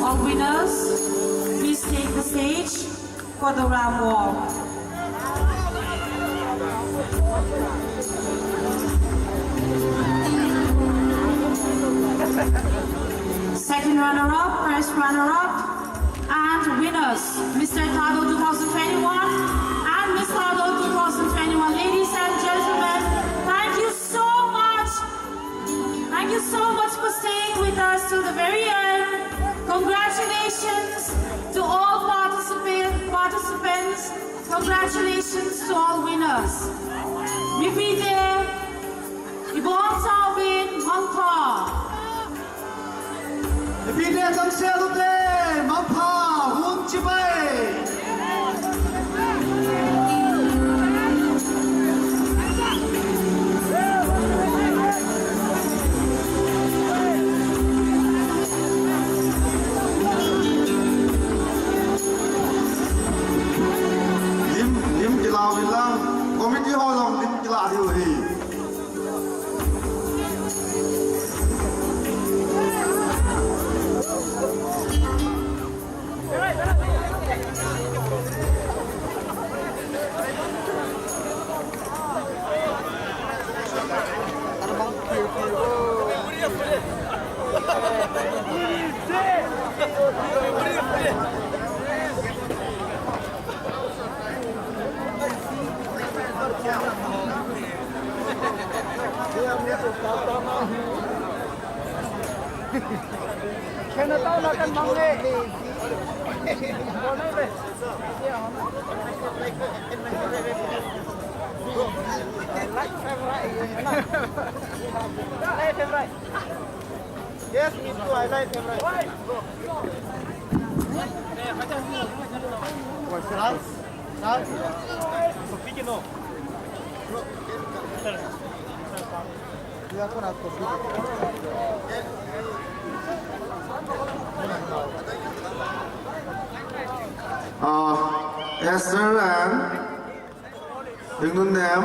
All winners, please take the stage for the ram walk. Second runner-up, first runner-up, And winners, Mister Thadou two thousand twenty-one and Miss Thadou two thousand twenty-one. Ladies and gentlemen, thank you so much. Thank you so much for staying with us till the very end. Congratulations to all participant, participants. Congratulations to all winners. Mipite, ibon sauvin, mangpha. Mipite, tangsel ute, mangpha, hun chibai. Lim, lim kilau lang, committee ho jong lim kilah diu ahi. Yes, me too. I like him, right? Sir? Sir? Uh, Esther and Hing Nun Nem.